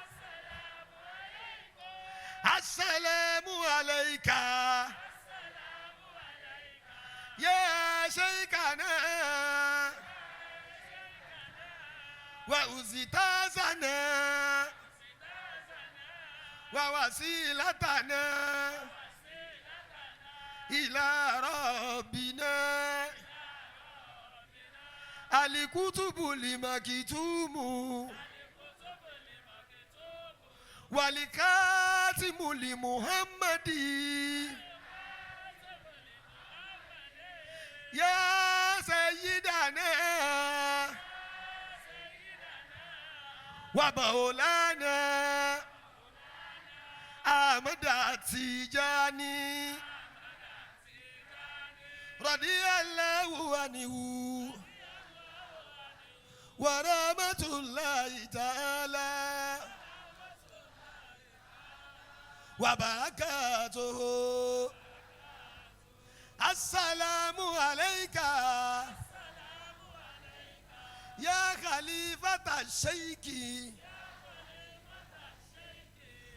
Assalamu alayka. Ya shaykhana. Wa uzitazana. Wa wasilatana. Ila rabbina. Alikutubu limakitumu. Walikatimu limuhammadi. Ya sayyidana. Wa maulana. Ahmad Tijani. Radiyallahu anhu. Wa rahmatullahi ta'ala. Wa barakatuhu. Assalamu alayka. Ya khalifata shaykhi.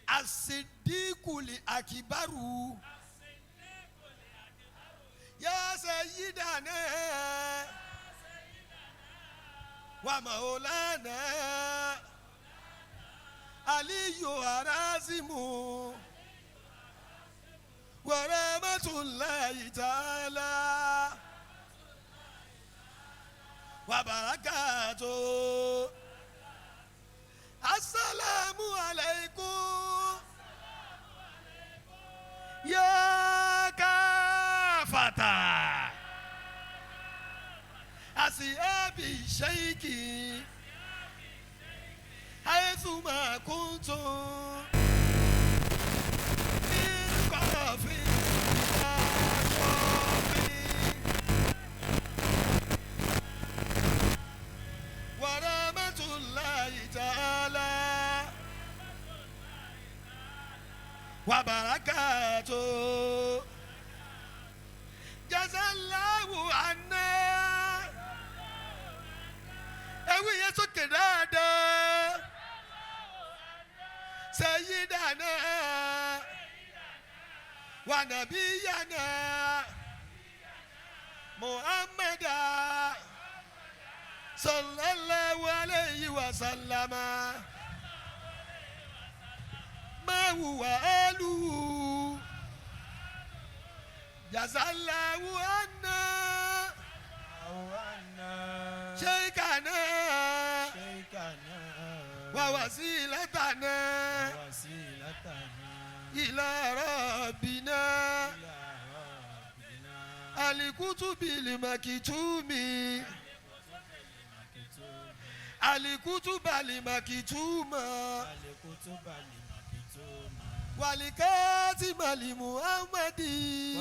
As-siddiqul akbaru. Ya sayyidana. Wa maulana. Aliyu Harazimu. Wa rahmatullahi ta'ala. Wa barakatuh. Assalamu alaikum. Ya kafata. Asiabi shaykhi. Haythuma kuntum. Min qafin ila qafin. Wa rahmatullahi ta'ala. Wa barakatuh. Jazallahu anna. Ewì yẹn sókè dáadáa. Sayyidana. Wa nabiyana. Muhammada. Sallallahu alayhi wa sallama. Ma huwa aluhu. Jazallahu anna. Shaykhana. Wa wasilatana. Ila rabbina. Alikutubi limakitumi. Alikutuba limakituma. Walikatima limuhammadi.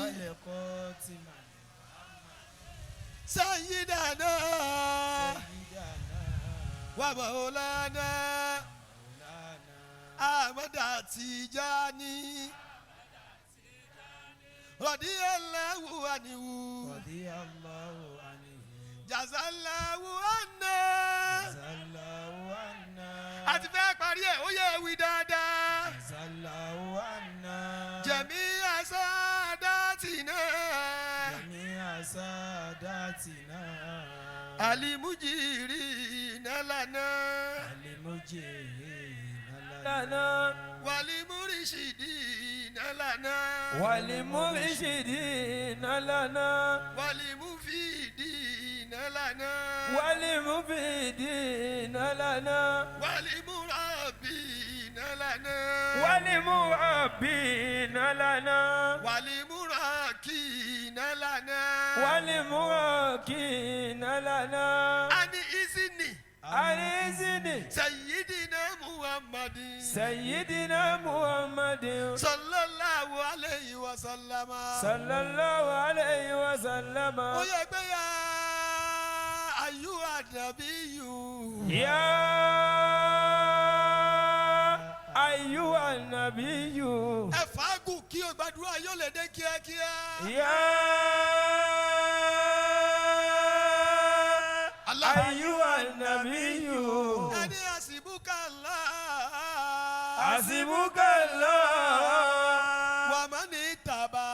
Sayyidana. Wa maulana. Ahmad Tijani. Radiyallahu anhu. Jazallahu anna. Àti fẹ́ parí ẹ̀, ó yẹ wí dáadáa. Jẹ̀mí asadatina. ساداتنا Alimujirina lana. المجيهين لنا Walimurishidina lana. والمرشدين لنا Walimufidina lana. والمفيدين لنا Walimurabina lana. والمربين لنا Walimurakina lana. والمراكين لنا Ani izini. عن Sayyidina Muhammadin. سيدنا محمد Sallallahu alayhi wa sallama. صلى الله عليه وسلم Ó yẹ pé ya ayyuha nabiyyu. يا أيها النبي Ẹ fàágùn kí o gbàdúrà yóò lè dé kíákíá. يا Allah. أيها النبي Ẹni àsìbúkà ńlá. حسبك الله Wà má ní tàbá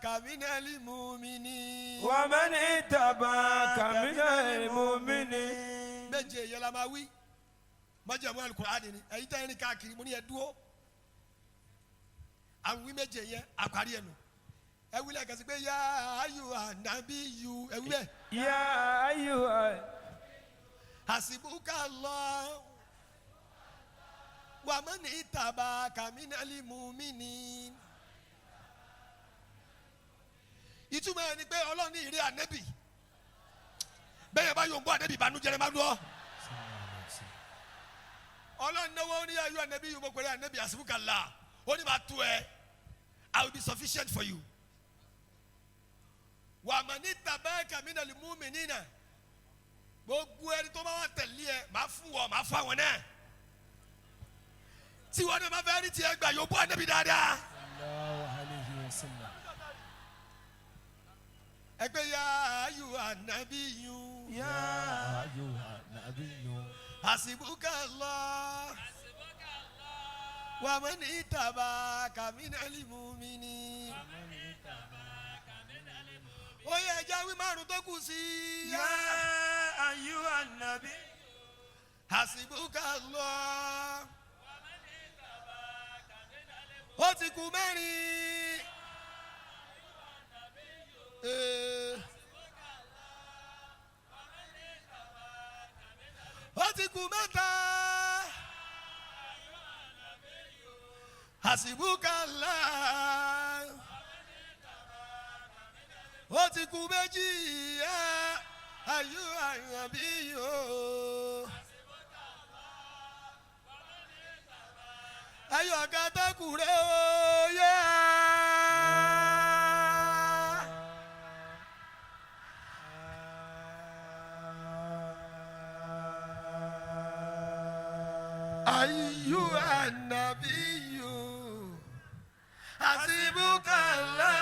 kàmínẹ́lì mùmíní. ومن اتبعك من المؤمنين Méje yẹn la máa wí. Májẹ̀mú Al-Qur'ani ni. Ẹ̀yin tẹ́ ń rìn káàkiri mo ní ẹ dúró. Àwọn wí méje yẹn àparí ẹnu. Ẹ wí lẹ́ẹ̀kan sí pé yá ayyuha nabiyyu. Ẹ wí bẹ́ẹ̀. يا أيها Àsìbúkà lọ. Wà má ní tàbá kàmínẹ́lì mùmíní. Ìtumọ̀ ẹ̀ ni pé Ọlọ́run ní ìrẹ́ ànẹ́bì. Bẹ́ẹ̀ bá yóò ń bọ́ ànẹ́bì ìbànújẹ́ rẹ̀ máa dúró. Ọlọ́run náwó ní ayọ̀ ànẹ́bì yìí mo pèrè ànẹ́bì àsìbúkà là. Ó ní máa tó ẹ. I will be sufficient for you. Wà má ní tàbá kàmínẹ́lì mùmíní náà. Gbogbo ẹni tó bá wà tẹ̀lé ẹ, màá fún wọ, màá fún àwọn náà. Tí wọn náà bá fẹ́ rí tiẹ̀ gbà yóò bọ́ ànẹ́bì dáadáa. الله عليه وسلم Ẹgbẹ́ ya ayù ànábì yù. يا أيها النبي Àsìbúkà lọ. Wà mọ́ ní tàbá kàmínà mùmíní. Ó yẹ ẹja wí márùn tó kù sí i. يا أيها النبي Àsìbúkà lọ. Ó ti kù mẹ́rin. Ee. Ó ti kù mẹ́ta. Àsìbúkà ńlá. Ó ti kù méjì. Ayú àyànbí yòó. Ayọ̀ kátàkùrẹ́ o yá. Ayú ànàbíyù àsìbúkàlá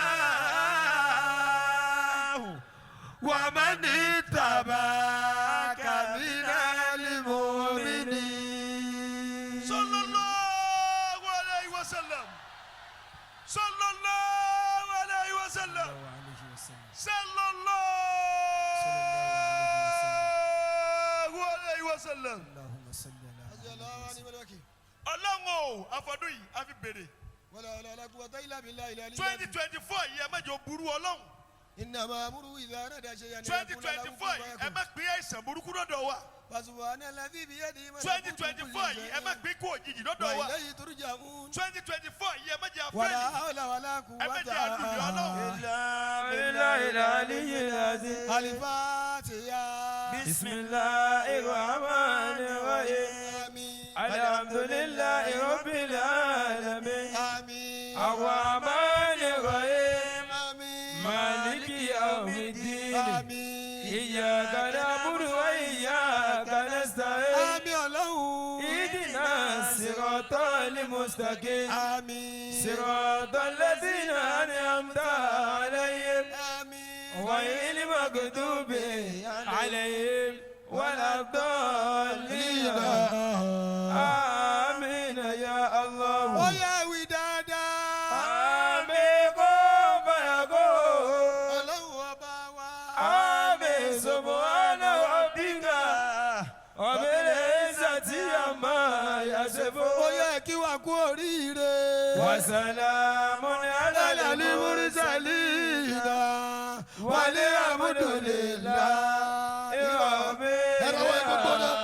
wà má ní tàbá kàmínà lìmọ́mìnì. Sallallahu alayhi wa sallam. Sallallahu alayhi wa sallam. عليه وسلم Sallallahu alayhi wa sallam. اللهم صل على محمد Ọlọ́run o, àfọdún yìí, a fi bèrè. Wala wala la quwwata illa billahi al-ali. 2024 yìí, ẹ má jẹ́ ó burú Ọlọ́run. Innama amruhu idha arada shay'an an yaqula lahu kun 2024 yìí, ẹ fayakun. má pín àìsàn burúkú lọ́dọ̀ wa. Fasubhana alladhi biyadihi malakutu kulli 2024 yìí, ẹ má shay'in. pín kú òjijì Wa lọ́dọ̀ wa. ilayhi turja'un. 2024 yìí, ẹ má jẹ́ Wala àfẹ́lì. hawla wala Ẹ má jẹ́ quwwata àlùyọ Ọlọ́run. بالله العلي العظيم Al-Fatiha. بسم الله الرحمن الرحيم Àmín. الحمد لله رب العالمين Àmín. الرحمن الرحيم Àmín. مالك يوم الدين Àmín. إياك نعبد وإياك نستعين Àmín Ọlọ́run. اهدنا الصراط المستقيم Àmín. صراط الذين أنعمت عليهم Àmín. غير المغضوب عليهم ولا الضالين آمين يا Ó الله yá wí dáadáa. آمين كن فيكون Ọlọ́run ọba wa. وسلام على المرسلين والحمد لله رب ẹ̀rọ wọ́n gbogbo náà.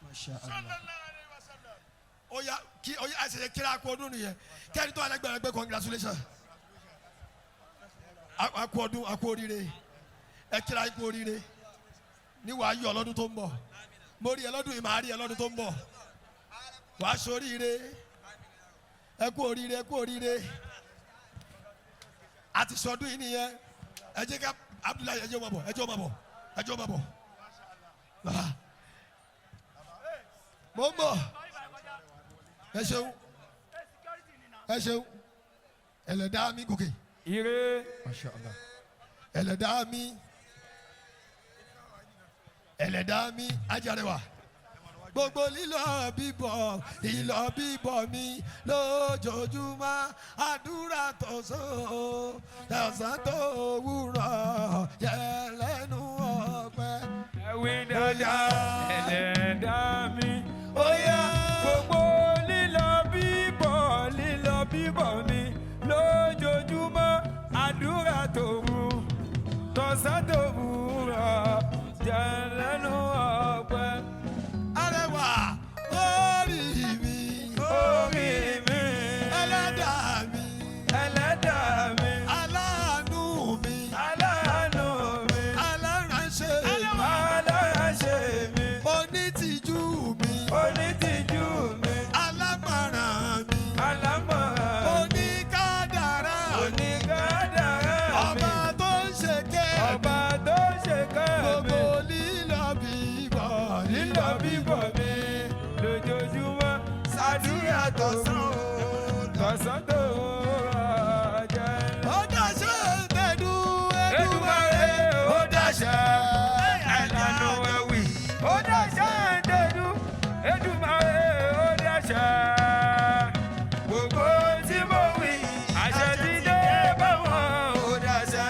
Masha Allah. Ó yá kí ó yá àṣẹṣe kíra kú ọdún nìyẹn kẹ́ni tó alẹ́gbẹ̀rẹ̀ gbé congratulations a kú ọdún a kú oríire ẹ kíra kú oríire ní wàá yọ ọlọ́dún tó ń bọ̀ mo rí ẹ lọ́dún yìí màá rí ẹ lọ́dún tó ń bọ̀ wàá ṣoríire ẹ kú oríire ẹ kú oríire àti sọdún yìí nìyẹn ẹ jẹ́ ká Abdullahi ẹ jẹ́ ó máa bọ̀ ẹ jẹ́ ó máa bọ̀ ẹ jẹ́ ó máa bọ̀ bàbá mo ń bọ̀ ẹ ṣeun ẹ ṣeun ẹlẹ́dàá mi gòkè Ire. Masha Allah. ẹlẹ́dàá mi ẹlẹ́dàá mi ajarẹwà gbogbo lílọ bíbọ̀ lílọ bíbọ̀ mi lójoojúmọ́ àdúrà tọ̀sán tọ̀sán tó wúrọ̀ yẹ lẹ́nu ọpẹ́. Ẹ̀wí dáadáa ẹlẹ́dàá mi. Ó yá. Gbogbo lílọ bíbọ̀ mi lójoojúmọ́ àdúrà tòru tọ̀sán tòwúrọ̀ jẹ́ lẹ́nu ọpẹ́. Arẹwà orí mi Orí mi ẹlẹ́dàá mi ẹlẹ́dàá mi aláàánú mi aláàánú mi aláránṣẹ́ mi aláṣẹ mi onítìjú mi onítìjú mi alámọ̀ràn mi alámọ̀ràn mi. oníkádàrá mi Oníkádàrá mi. ọba tó ń ṣe kẹ́ Ọba tó ṣe kẹ́ mi. gbogbo lílọ bíbọ̀ Lílọ bíbọ̀ mi lójoojúmọ́. Àdúrà tọ̀sán tọ̀sán tó jẹ́. Ó dáṣẹ́ tẹ̀dú Èdùmàrè ó dáṣẹ́ ẹ̀lànà ẹ̀wì. Ó dáṣẹ́ tẹ̀dú Èdùmàrè ó dáṣẹ́. Gbogbo tí mo wí àṣẹ ti dé bá wọn ó dáṣẹ́.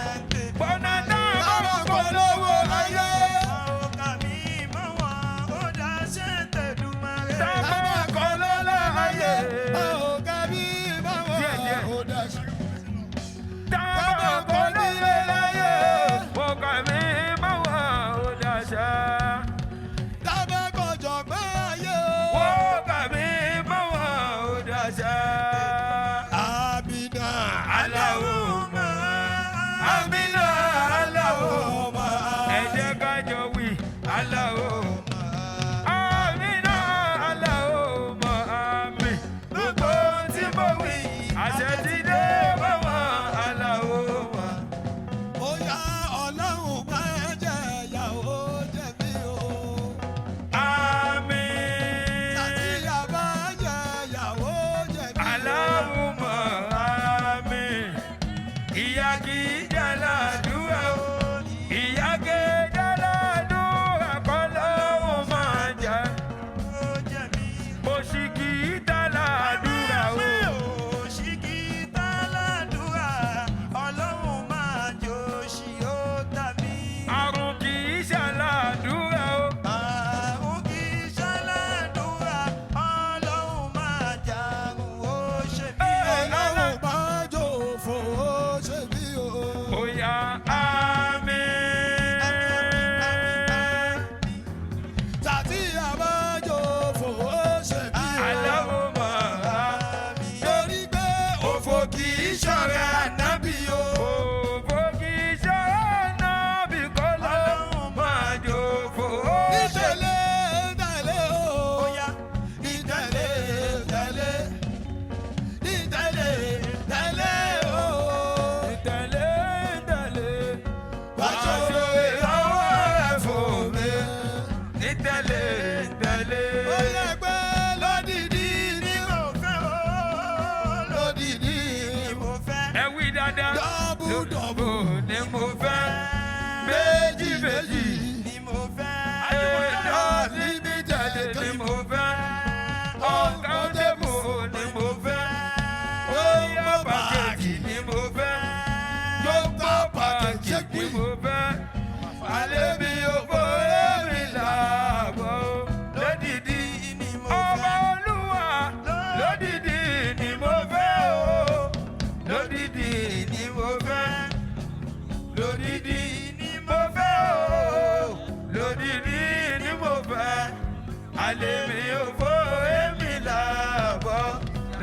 Bọ́nà náà bá Àwọn polówó ayé tábà kọ́ lọ́lá ayé. ò kábí báwọn Díẹ̀, díẹ̀. ó dáṣẹ́. Tábà kọ́ lọ́lá ayé. Wọ́n kà mí mọ́ wọn ó dáṣẹ́. Tábàkọ̀jọ̀ pé ayé o. Wọ́n kà mí mọ́ wọn ó dáṣẹ́. Amina. Allahumma Amina Allahumma ẹ jẹ́ ká jọ wí Allahumma Amina Allahumma àmín gbogbo tí mo wí àṣẹ ti dé bá wọn Allahumma. Ó yá Ọlọ́run máa jẹ́ ìyàwó jẹ́ mi o. Àmín. Sàtíyà máa jẹ́ ìyàwó jẹ́ mi o. Allahumma àmín. Ìyá kì í jẹ́ ládùúrà o. Ìyá kì í jẹ́ ládùúrà kọ́ lọ́wọ́ máa jẹ́. Òṣì kì í ta ládùúrà o. Àrùn kì í ṣàlàdúrà o. Ọlọ́run máa jòfò ó ṣe mí o. Oya àmín. Sàtíyà máa jòfò ó ṣe mí o. Allahumma àmín. Torí pé òfò kì í ṣọ̀rẹ́ ànábì o. Òfò kì í ṣọ̀rẹ́ nábì kọ́ lọ́wọ́ máa jòfò ó ṣe Nítẹ̀lé tẹ̀lé o. Nítẹ̀lé tẹ̀lé. Nítẹ̀lé tẹ̀lé o. Tẹ̀lé tẹ̀lé. Wàṣọ ìrànwọ́ rẹ̀ fún mi. Ní tẹ̀lé tẹ̀lé. Ó yẹ pé lódìdí ni mo fẹ́ o. Lódìdí ni mo fẹ́. Ẹ wí dáadáa. Dọ́bù dọ́bù. Ni mo fẹ́. Méjì méjì. Unlimited Ni mo fẹ́. Uncountable ni mo fẹ́. Óyá pàkejì ni mo fẹ́. Jọ́pọ̀ Pàkejì ni mo fẹ́. Alẹ́ mi ò fọ́ èmi làbọ̀.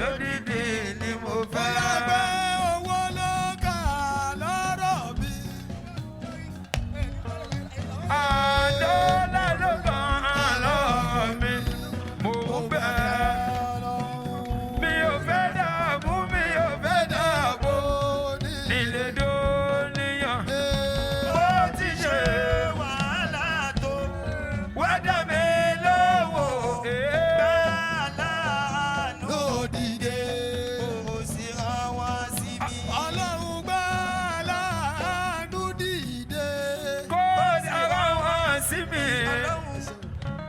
Lódìdí ni mo fẹ́. Bóyá owó ló kà lọ́rọ̀ mi. Àdọ́là ló kàn lọ́rọ̀ mi. Mo bẹ̀. Mi ò fẹ́ dààmú, mi ò fẹ́ dààmú. Nílé dóníyàn. Bó ti ṣe Wàhálà tó wá dá mi lówó. aláàánú Lódìdé. kò sí rán wọn sí mi. Ọlọ́run gbá láàánú dìde. Kó dára wọn sí mi.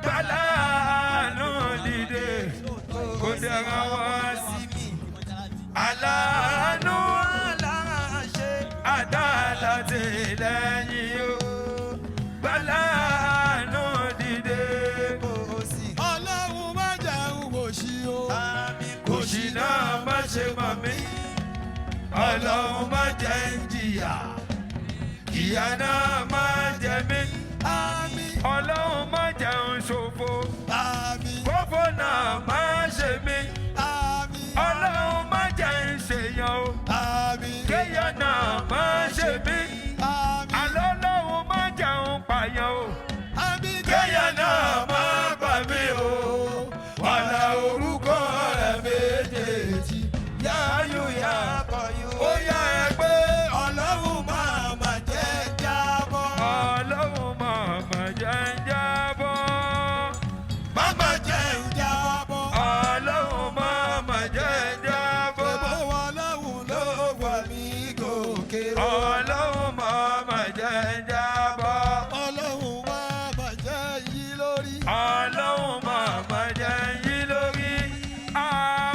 Bàláàánú dìde. Kó dára wọn sí mi. Aláàánú Aláṣẹ àdàlàtìlẹ́yìn o. Bàláàánú dìde. kò sí Ọlọ́run má jẹun òṣì o. àmì Kò sí náà má ṣe mọ̀ mí. Ọlọ́run má jẹ́ ń jìyà. Ìyà náà má jẹ mí. Àmín. Ọlọ́run má jẹ́ ń ṣòfò. Àmín. Kófò náà má ṣe mí. Àmín. Ọlọ́run má jẹ́ ń ṣèyàn o. Àmín. Kéèyàn náà má ṣe mí. Àmín. Àlọ́ Ọlọ́run má jẹ́ ń pààyàn o. Àmín. Kéèyàn náà má pa mí o. Wàlà orúkọ rẹ̀ méjèèjì. Yáyù yá. kọyú. Ó yá ẹ pé Ọlọ́run máa má jẹ́ jábọ́. Ọlọ́run màmá jẹ́ ń jábọ́. Má má jẹ́ ń jábọ́. Ọlọ́run màmá jẹ́ ń jábọ́. Ṣèbó Ọlọ́run ló wà mí gòkè. Ọlọ́run màmá jẹ́ ń jábọ́. Ọlọ́run máa má jẹ́ yí lórí. Ọlọ́run màmá jẹ́ ń yí lórí.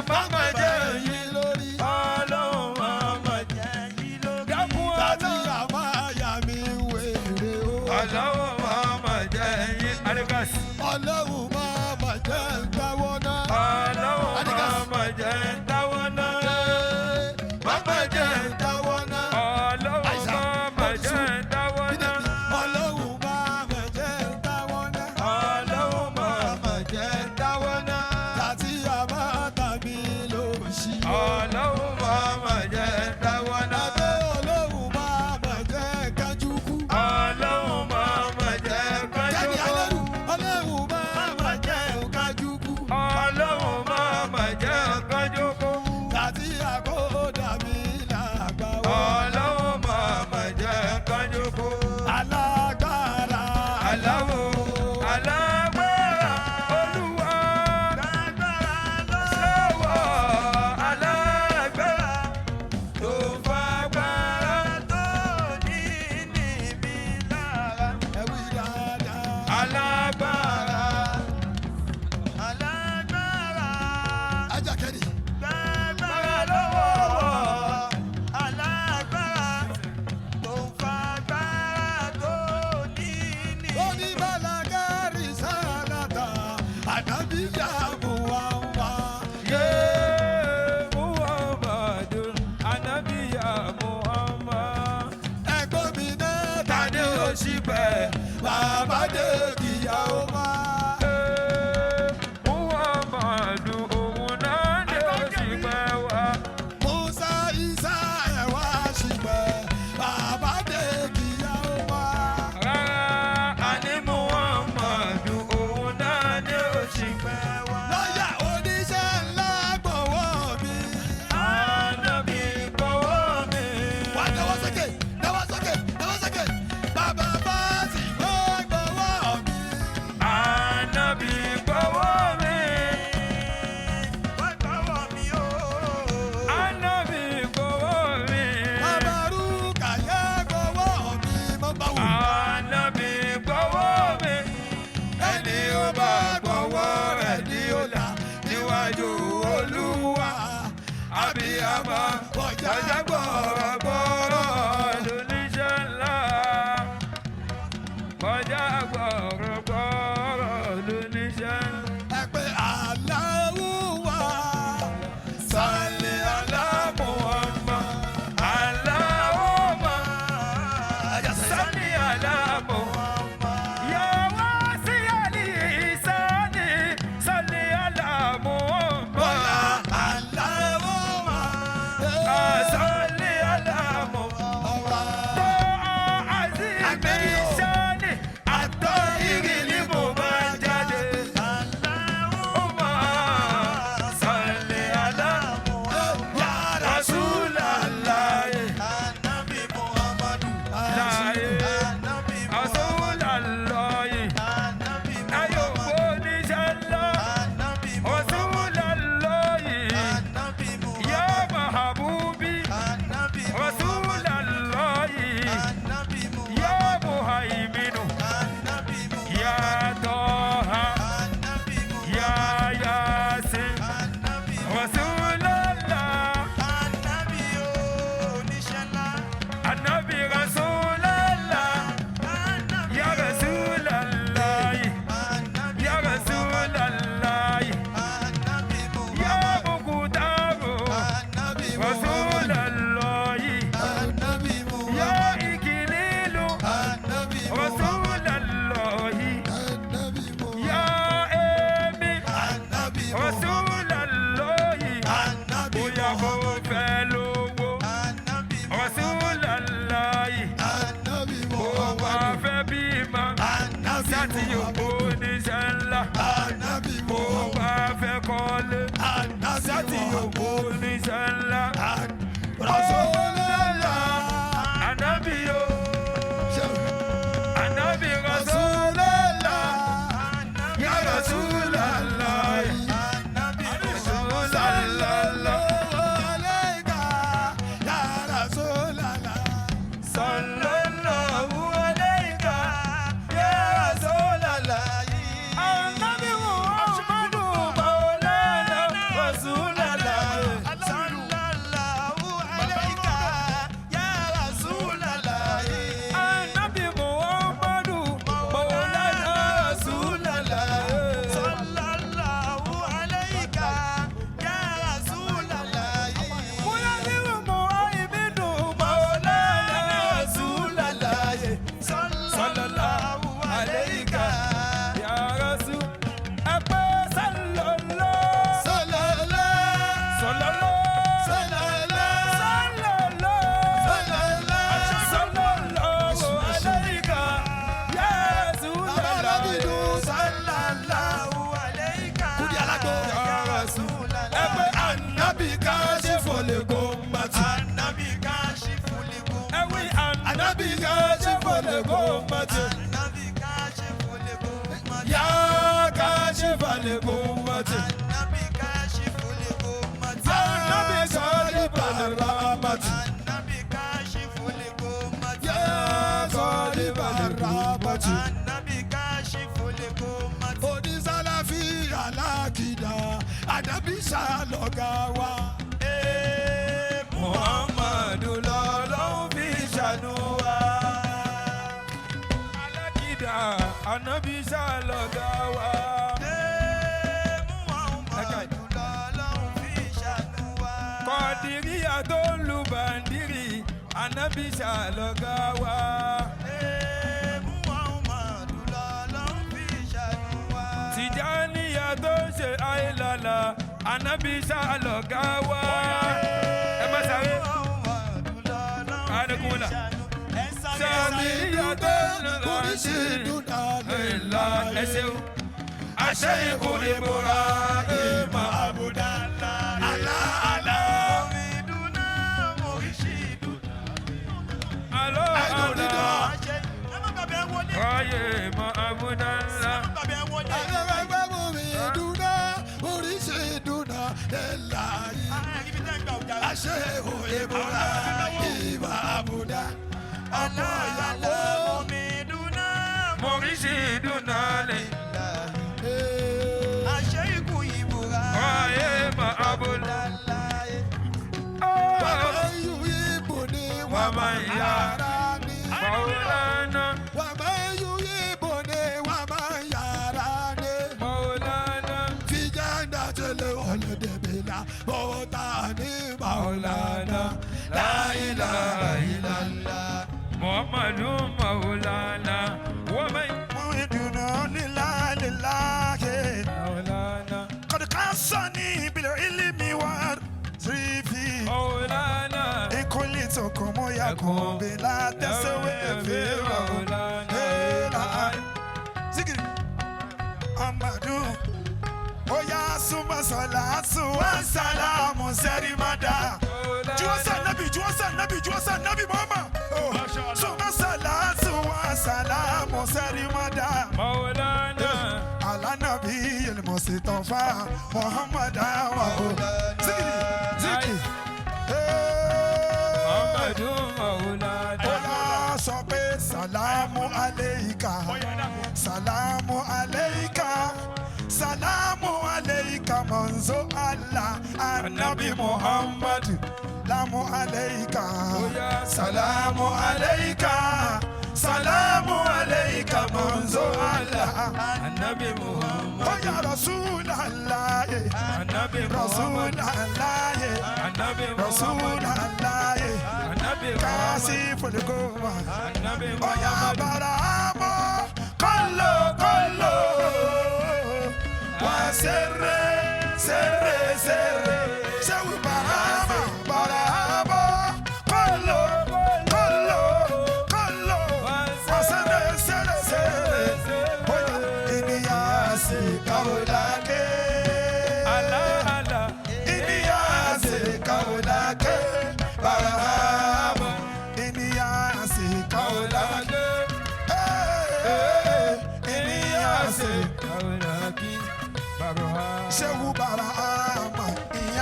Màmá jẹ́ ń yí. yí lórí. Ọlọ́run màmá jẹ́ ń yí lórí. Dákun Tàbí Ọlọ́run. àmáyà mi wèrè o. Ọlọ́run màmá jẹ́ ń yí. Adigas. Ọlọ́run máa má jẹ́ ń táwọ́ náà. Ọlọ́run Adigas. màmá jẹ́ ń táwọ́ náà. Màmá jẹ́ ń táwọ́ náà. Ọlọ́run Àìsàn, màmá jẹ́ ń táwọ́ náà. Ọlọ́run máa má jẹ́ ń táwọ́ náà. Ọlọ́run màmá jẹ́ ń táwọ́ náà. Tàbí àbáta mi ló ṣí. Ọlọ́run màmá jẹ́ ń táwọ́ náà. Abẹ́ Ọlọ́run máa má jẹ́ kájú kú. Ọlọ́run màmá jẹ́ Jẹ́ni kájú kú. alẹ́rù, Ọlọ́run máa má jẹ́ kájú kú. Ọlọ́run màmá jẹ́ kájú kú. Tàbí àkódà mi làgbà wọ́. Ọlọ́run màmá jẹ́ kájú kú. Alágbára. Aláwo alágbára Olúwa lọ́wọ́ alágbára tó fagbára Tó ní ní mi lára. Ẹ̀wí dáadáa. alágbára. Alágbára. Ajakẹ́ni. Gbàgbára lọ́wọ́. Alágbára tó ń fagbára tó ní ní. Ó ní Bàlágárì sálátà, ànábì yà Muhammad. Yé Muhammadu Anabiya Muhammad. Ẹ̀gbọ́n mi náà Tani ó sì bẹ̀? bàbá dé kíyàwó máa. Muhammadu òun náà ni ó sì pẹ́ wá. Musa Isa ẹ̀wá ṣìpẹ̀, bàbá dé kíyàwó máa. Rárá, àní Muhammadu òun náà ni ó sì pẹ́ wá. Lọ́yà oníṣẹ́ ńlá gbọ̀wọ́ mi. Ànábì gbọ́wọ́ mi. Wà á náwó sókè, náwó sókè, náwó sókè. Bàbá bá sì gbọ́ gbọ́wọ́ mi. Ànábì gbọ́wọ́ mi. Wá gbọ́wọ́ mi o. Ànábì gbọ́wọ́ mi. Bàbá Rúkàyà gbọ́wọ́ mi. Mo bá wù. Ànábì gbọ́wọ́ mi. Ẹni ó bá gbọ́wọ́ rẹ̀ ní ó là níwájú Olúwa. Abiyamọ Bọ̀já ọjà gbọ̀rọ̀gbọ̀rọ̀ lóníṣẹ́ ńlá. Ọjà gbọ̀rọ̀gbọ̀rọ̀ lóníṣẹ́ ńlá. Ẹ pé Aláwùwà Sálẹ̀ alámùhàmmá, aláwọ̀má, sálẹ̀ alámùhàmmá. Yàwá sí àlì ìsáni, sálẹ̀ alámùhàmmá. Bọ́lá Aláwùwà. Ànábì Sátì Muhammad. oníṣẹ́ ńlá. Rasulullah. Ànábì o. Ànábì Rasulullah. Ya Rasulallah. Sallallahu alayka ya Rasulallah. Sallallahu alayka ya Rasulallah. Ànábì Muhammadu Maulana Rasulallah. Sallallahu alayka ya Rasulallah. Ànábì Muhammadu Maulana Rasulallah. Sallallahu alayka ya Rasulallah. Múlẹ́líwù Muhammadu Maulana Rasulallah. Sallallahu alayka. Ya Rasul, ẹ pé sallallahu. Sallallahu. Sallallahu. Sallallahu. Sallallahu. Sallallahu. Sallallahu alayka ya Rasulallah. Sallallahu alayka Kúdí alágbó. ya Rasulallah. Ẹ pé Ànábì kashiful gummati. Annabi kashiful gummati. Ẹ wí Ànábì kashiful gummati. Annabi kashiful gummati. Ya kashifal gummati. Annabi kashiful gummati. Ànábì sahibal rahmati. Annabi kashiful gummati. Ya sahibal rahmati. Annabi kashiful gummati. Onísàlàfí alákìdá, Ànábì ṣàlọ́gà wa. Ee, Muhammadu lọ́lọ́run fi ṣàánú wa. Alákìdá Ànábì ṣàlọ́gà wa. Ee, Muhammadu lọ́lọ́run fi ṣàánú wa. Kọ̀dìríyà tó ń lu bàǹdírì, Ànábì ṣàlọ́gà wa. Ee, Muhammadu lọ́lọ́run fi ṣàánú wa. Tìjàníyà tó ń ṣe àìlàlà, Ànábì ṣàlọ́gà wa. Ẹ má sáré. Muhammadu lọ́lọ́run fi Adekunla. ṣàánú. Ẹ sáré, Ṣàmìlíyà tó ń lu Oríṣi bàǹdírì. dúdà lè Ìlà ẹ ṣeun. Àṣẹ ikú ìbúra ìmọ̀ àbúdá. Àlá àlá. Omi dúná, oríṣi dúná. Àlọ́ Àìdùn àlá. dídùn. Àṣẹ, ẹ má gbàgbé ẹ wọlé. Ráyè mọ àbúdá ńlá. Ẹ má gbàgbé ẹ wọlé. Ẹgbẹ́gbẹ́ mi dúdà, oríṣi dúdà lè láyé. Ah, ibi tẹ́ ń gbà ọjà. Àṣẹ ìbúra ìmọ̀ àbúdá. Ọmọ ìyàwó. Omi dúná, Mọ̀rísì dúnà lè. àṣẹ ikú ìbúra. Ráyè mọ àbúdá. Láláyé. Wàmọ̀ yù ìbò ni Wàmọ̀ ìyá. yàrá ni. Mọ̀ọ́lánà. Wàmọ̀ yù ìbò ni wàmọ̀ yàrá ni. Mọ̀ọ́lánà. Fìjàndà tẹ̀lé ọ̀lẹ́dẹ̀bẹ̀là bọ́tà ní Màúlánà. Láìláà ìlàlá. Muhammadu Mọ̀ọ́lánà. Wọ́n mẹ́. Omi dúná líláléláyé. Mọ̀ọ́lánà. قد قصني بالعلم والتريف Mọ̀ọ́lánà. إن كلتكم يكون بلا تسوي في Zikiri Amadu Oya suma salatu wa salamu serimada Juwasa nabi juwasa nabi juwasa nabi Muhammad Oh. Suma salatu wa salamu serimada Mọ̀ọ́lánà. Ala nabi el-Mustafa Muhammad wa Zikiri zikiri Hey. Muhammadu Mọ̀ọ́lánà. Oya sọ pé sàlámù aleika sàlámù aleika sàlámù aleika mọ̀nzó Allah anabi Muhammad lámù aleika sàlámù aleika sàlámù aleika mọ̀nzó Allah. Anabi Muhammad. Oya Rasulallah, Anabi Muhammad. Rasulallah, Anabi Muhammad. Rasulallah. Anabi Muhammad. Kasi fuligoma. Anabi Oya Muhammad. baramo kolo kolo wa sere sere sere sewu baramo baramo kolo kolo kolo wa sere sere sere oya ènìyàn sì kàwé lákè. Allah.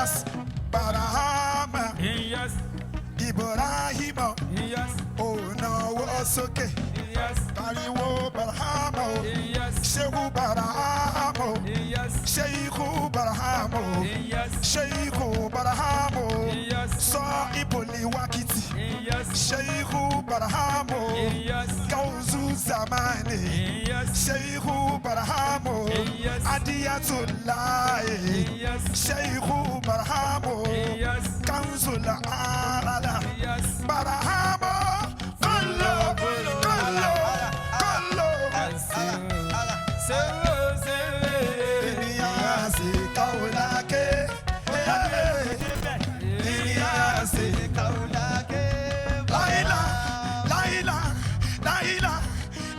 Inyas Barahama Yes. Ibrahim Yes. ònàwó sókè Yes. pariwo Barahama o Yes. Shehu Barahama o Yes. Sheikhu Barahama o Yes. Sheikhu Barahama o Yes. sọ ibòlì wákìtì Yes. Sheikhu Barahama o Yes. Gauzu Zamani Yes. Sheikhu Barahama o Yes. Adiyatulayi Yes. Sheikhu Barahama o Yes. Kanzula Alala. Yes. Barahama, kolo, kolo, kolo. Ènìyàn sì kaulake, ènìyàn sì Kaulake. láìla, láìla, láìla,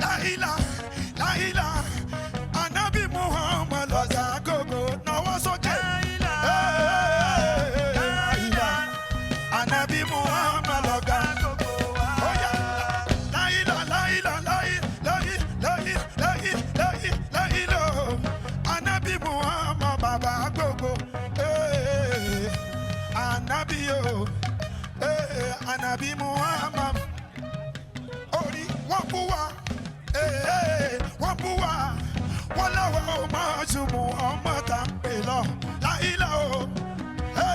láìla, láìla. Anabi Muhammad lọ́jà gógó náwó sókè. Láìla, Anabi Muhammad lọ́gà gógó. Oya, láìla, láìla, láì, láì, láì, láì, láì, láìla o. Anabi Muhammad bàbá gbogbo. Ee, Anabi o, ee, Anabi Muhammad. Orí wọ́n bú wa, ee, wọ́n bú wa. Wọ́n láwa ò máa ṣùgbọ́n ọmọ tá ń pè lọ. Láìla o, ee,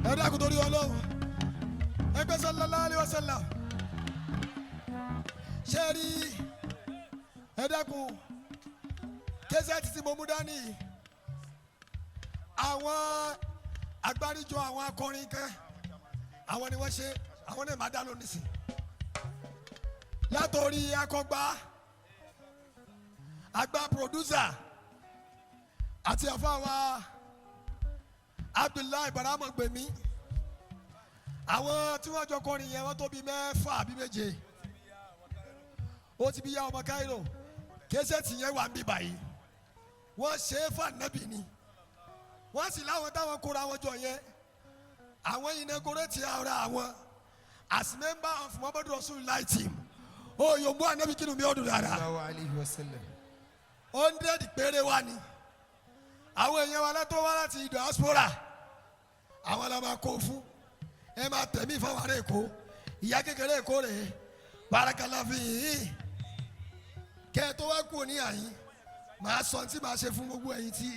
Ẹ dákun torí Ọlọ́run, ẹgbẹ́ sallallahu alaihi wasallam. Ṣé ẹ rí, ẹ dákun, kẹsẹ̀tì tí mo mú dání yìí, àwọn agbáríjọ àwọn akọrin kan, àwọn ni wọ́n ṣe, àwọn náà má dá lónìí sí látòrí akọgbà àgbà producer àti àfáwà Abdullahi Barama Gbemi. Àwọn tí wọ́n jọ kọrin yẹn, wọ́n tó bí mẹ́fà àbí méje. Ó ti bí yá ọmọ Cairo. Kẹsẹ̀tì yẹn wà ń bí báyìí. Wọ́n ṣe é fún ànábì ni. Wọ́n sì láwọn táwọn kóra wọn jọ yẹn, àwọn inaugurate ara àwọn as member of Muhammadu Rasulullah team. Ó yòǹbó ànábì, kí ni mi ó dùn dáadáa. Sallallahu alayhi wa sallam. 100 péré wá ni àwọn èèyàn wa látọ́ wá láti diaspora. Àwọn la máa kó fún. Ẹ máa tẹ̀mí fáwọn ará Èkó. Ìyá kékeré Èkó rèé, barakala fi yìí. Kẹ́ ẹ tó wá kú ní àyín, màá sọ tí màá ṣe fún gbogbo ẹ̀yin tí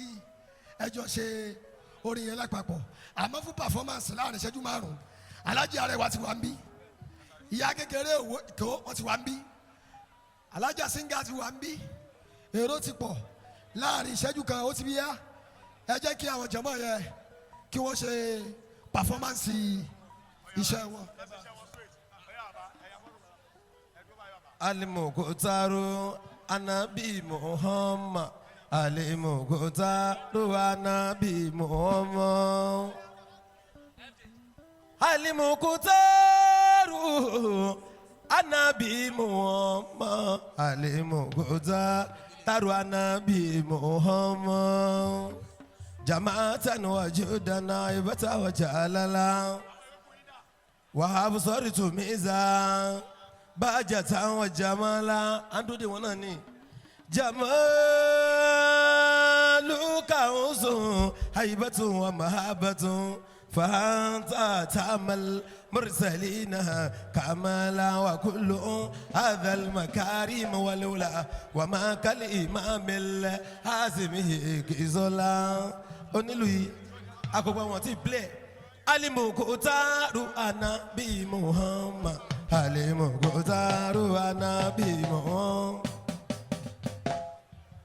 ẹ jọ ṣe orin yẹn lápapọ̀. Àmọ́ fún performance láàrin ìṣẹ́jú 5, Alájí Arẹwà ti wà ń bí, ìyá kékeré Èkó wọ́n ti wà ń bí, Alájà Singa ti wà ń bí, èrò ti pọ̀. Láàrin ìṣẹ́jú kan, ó ti bí yá. Ẹ jẹ́ kí àwọn jọmọ́ yẹn kí wọ́n ṣe pàfọ́mánsì iṣẹ́ wọn. Alimokutaru Anabi Muhammad, Alimokutaru Anabi Muhammad, Alimokutaru Anabi Muhammad, Alimokutaru Anabi Muhammad. Jama'atan wajudana ibata wa jalala wahab soritu miza bajata wa jamala andude wọn náà ni jamaluka usun haibatu wa mahabatu fahanta tamal mursalina kamala wa kullu hadha almakarim walula wa ma kal imam alhazimi kizola. Onílù yìí akọgbà wọn ti play Alimokutaru Anabi Muhammad, Alimokutaru Anabi Muhammad.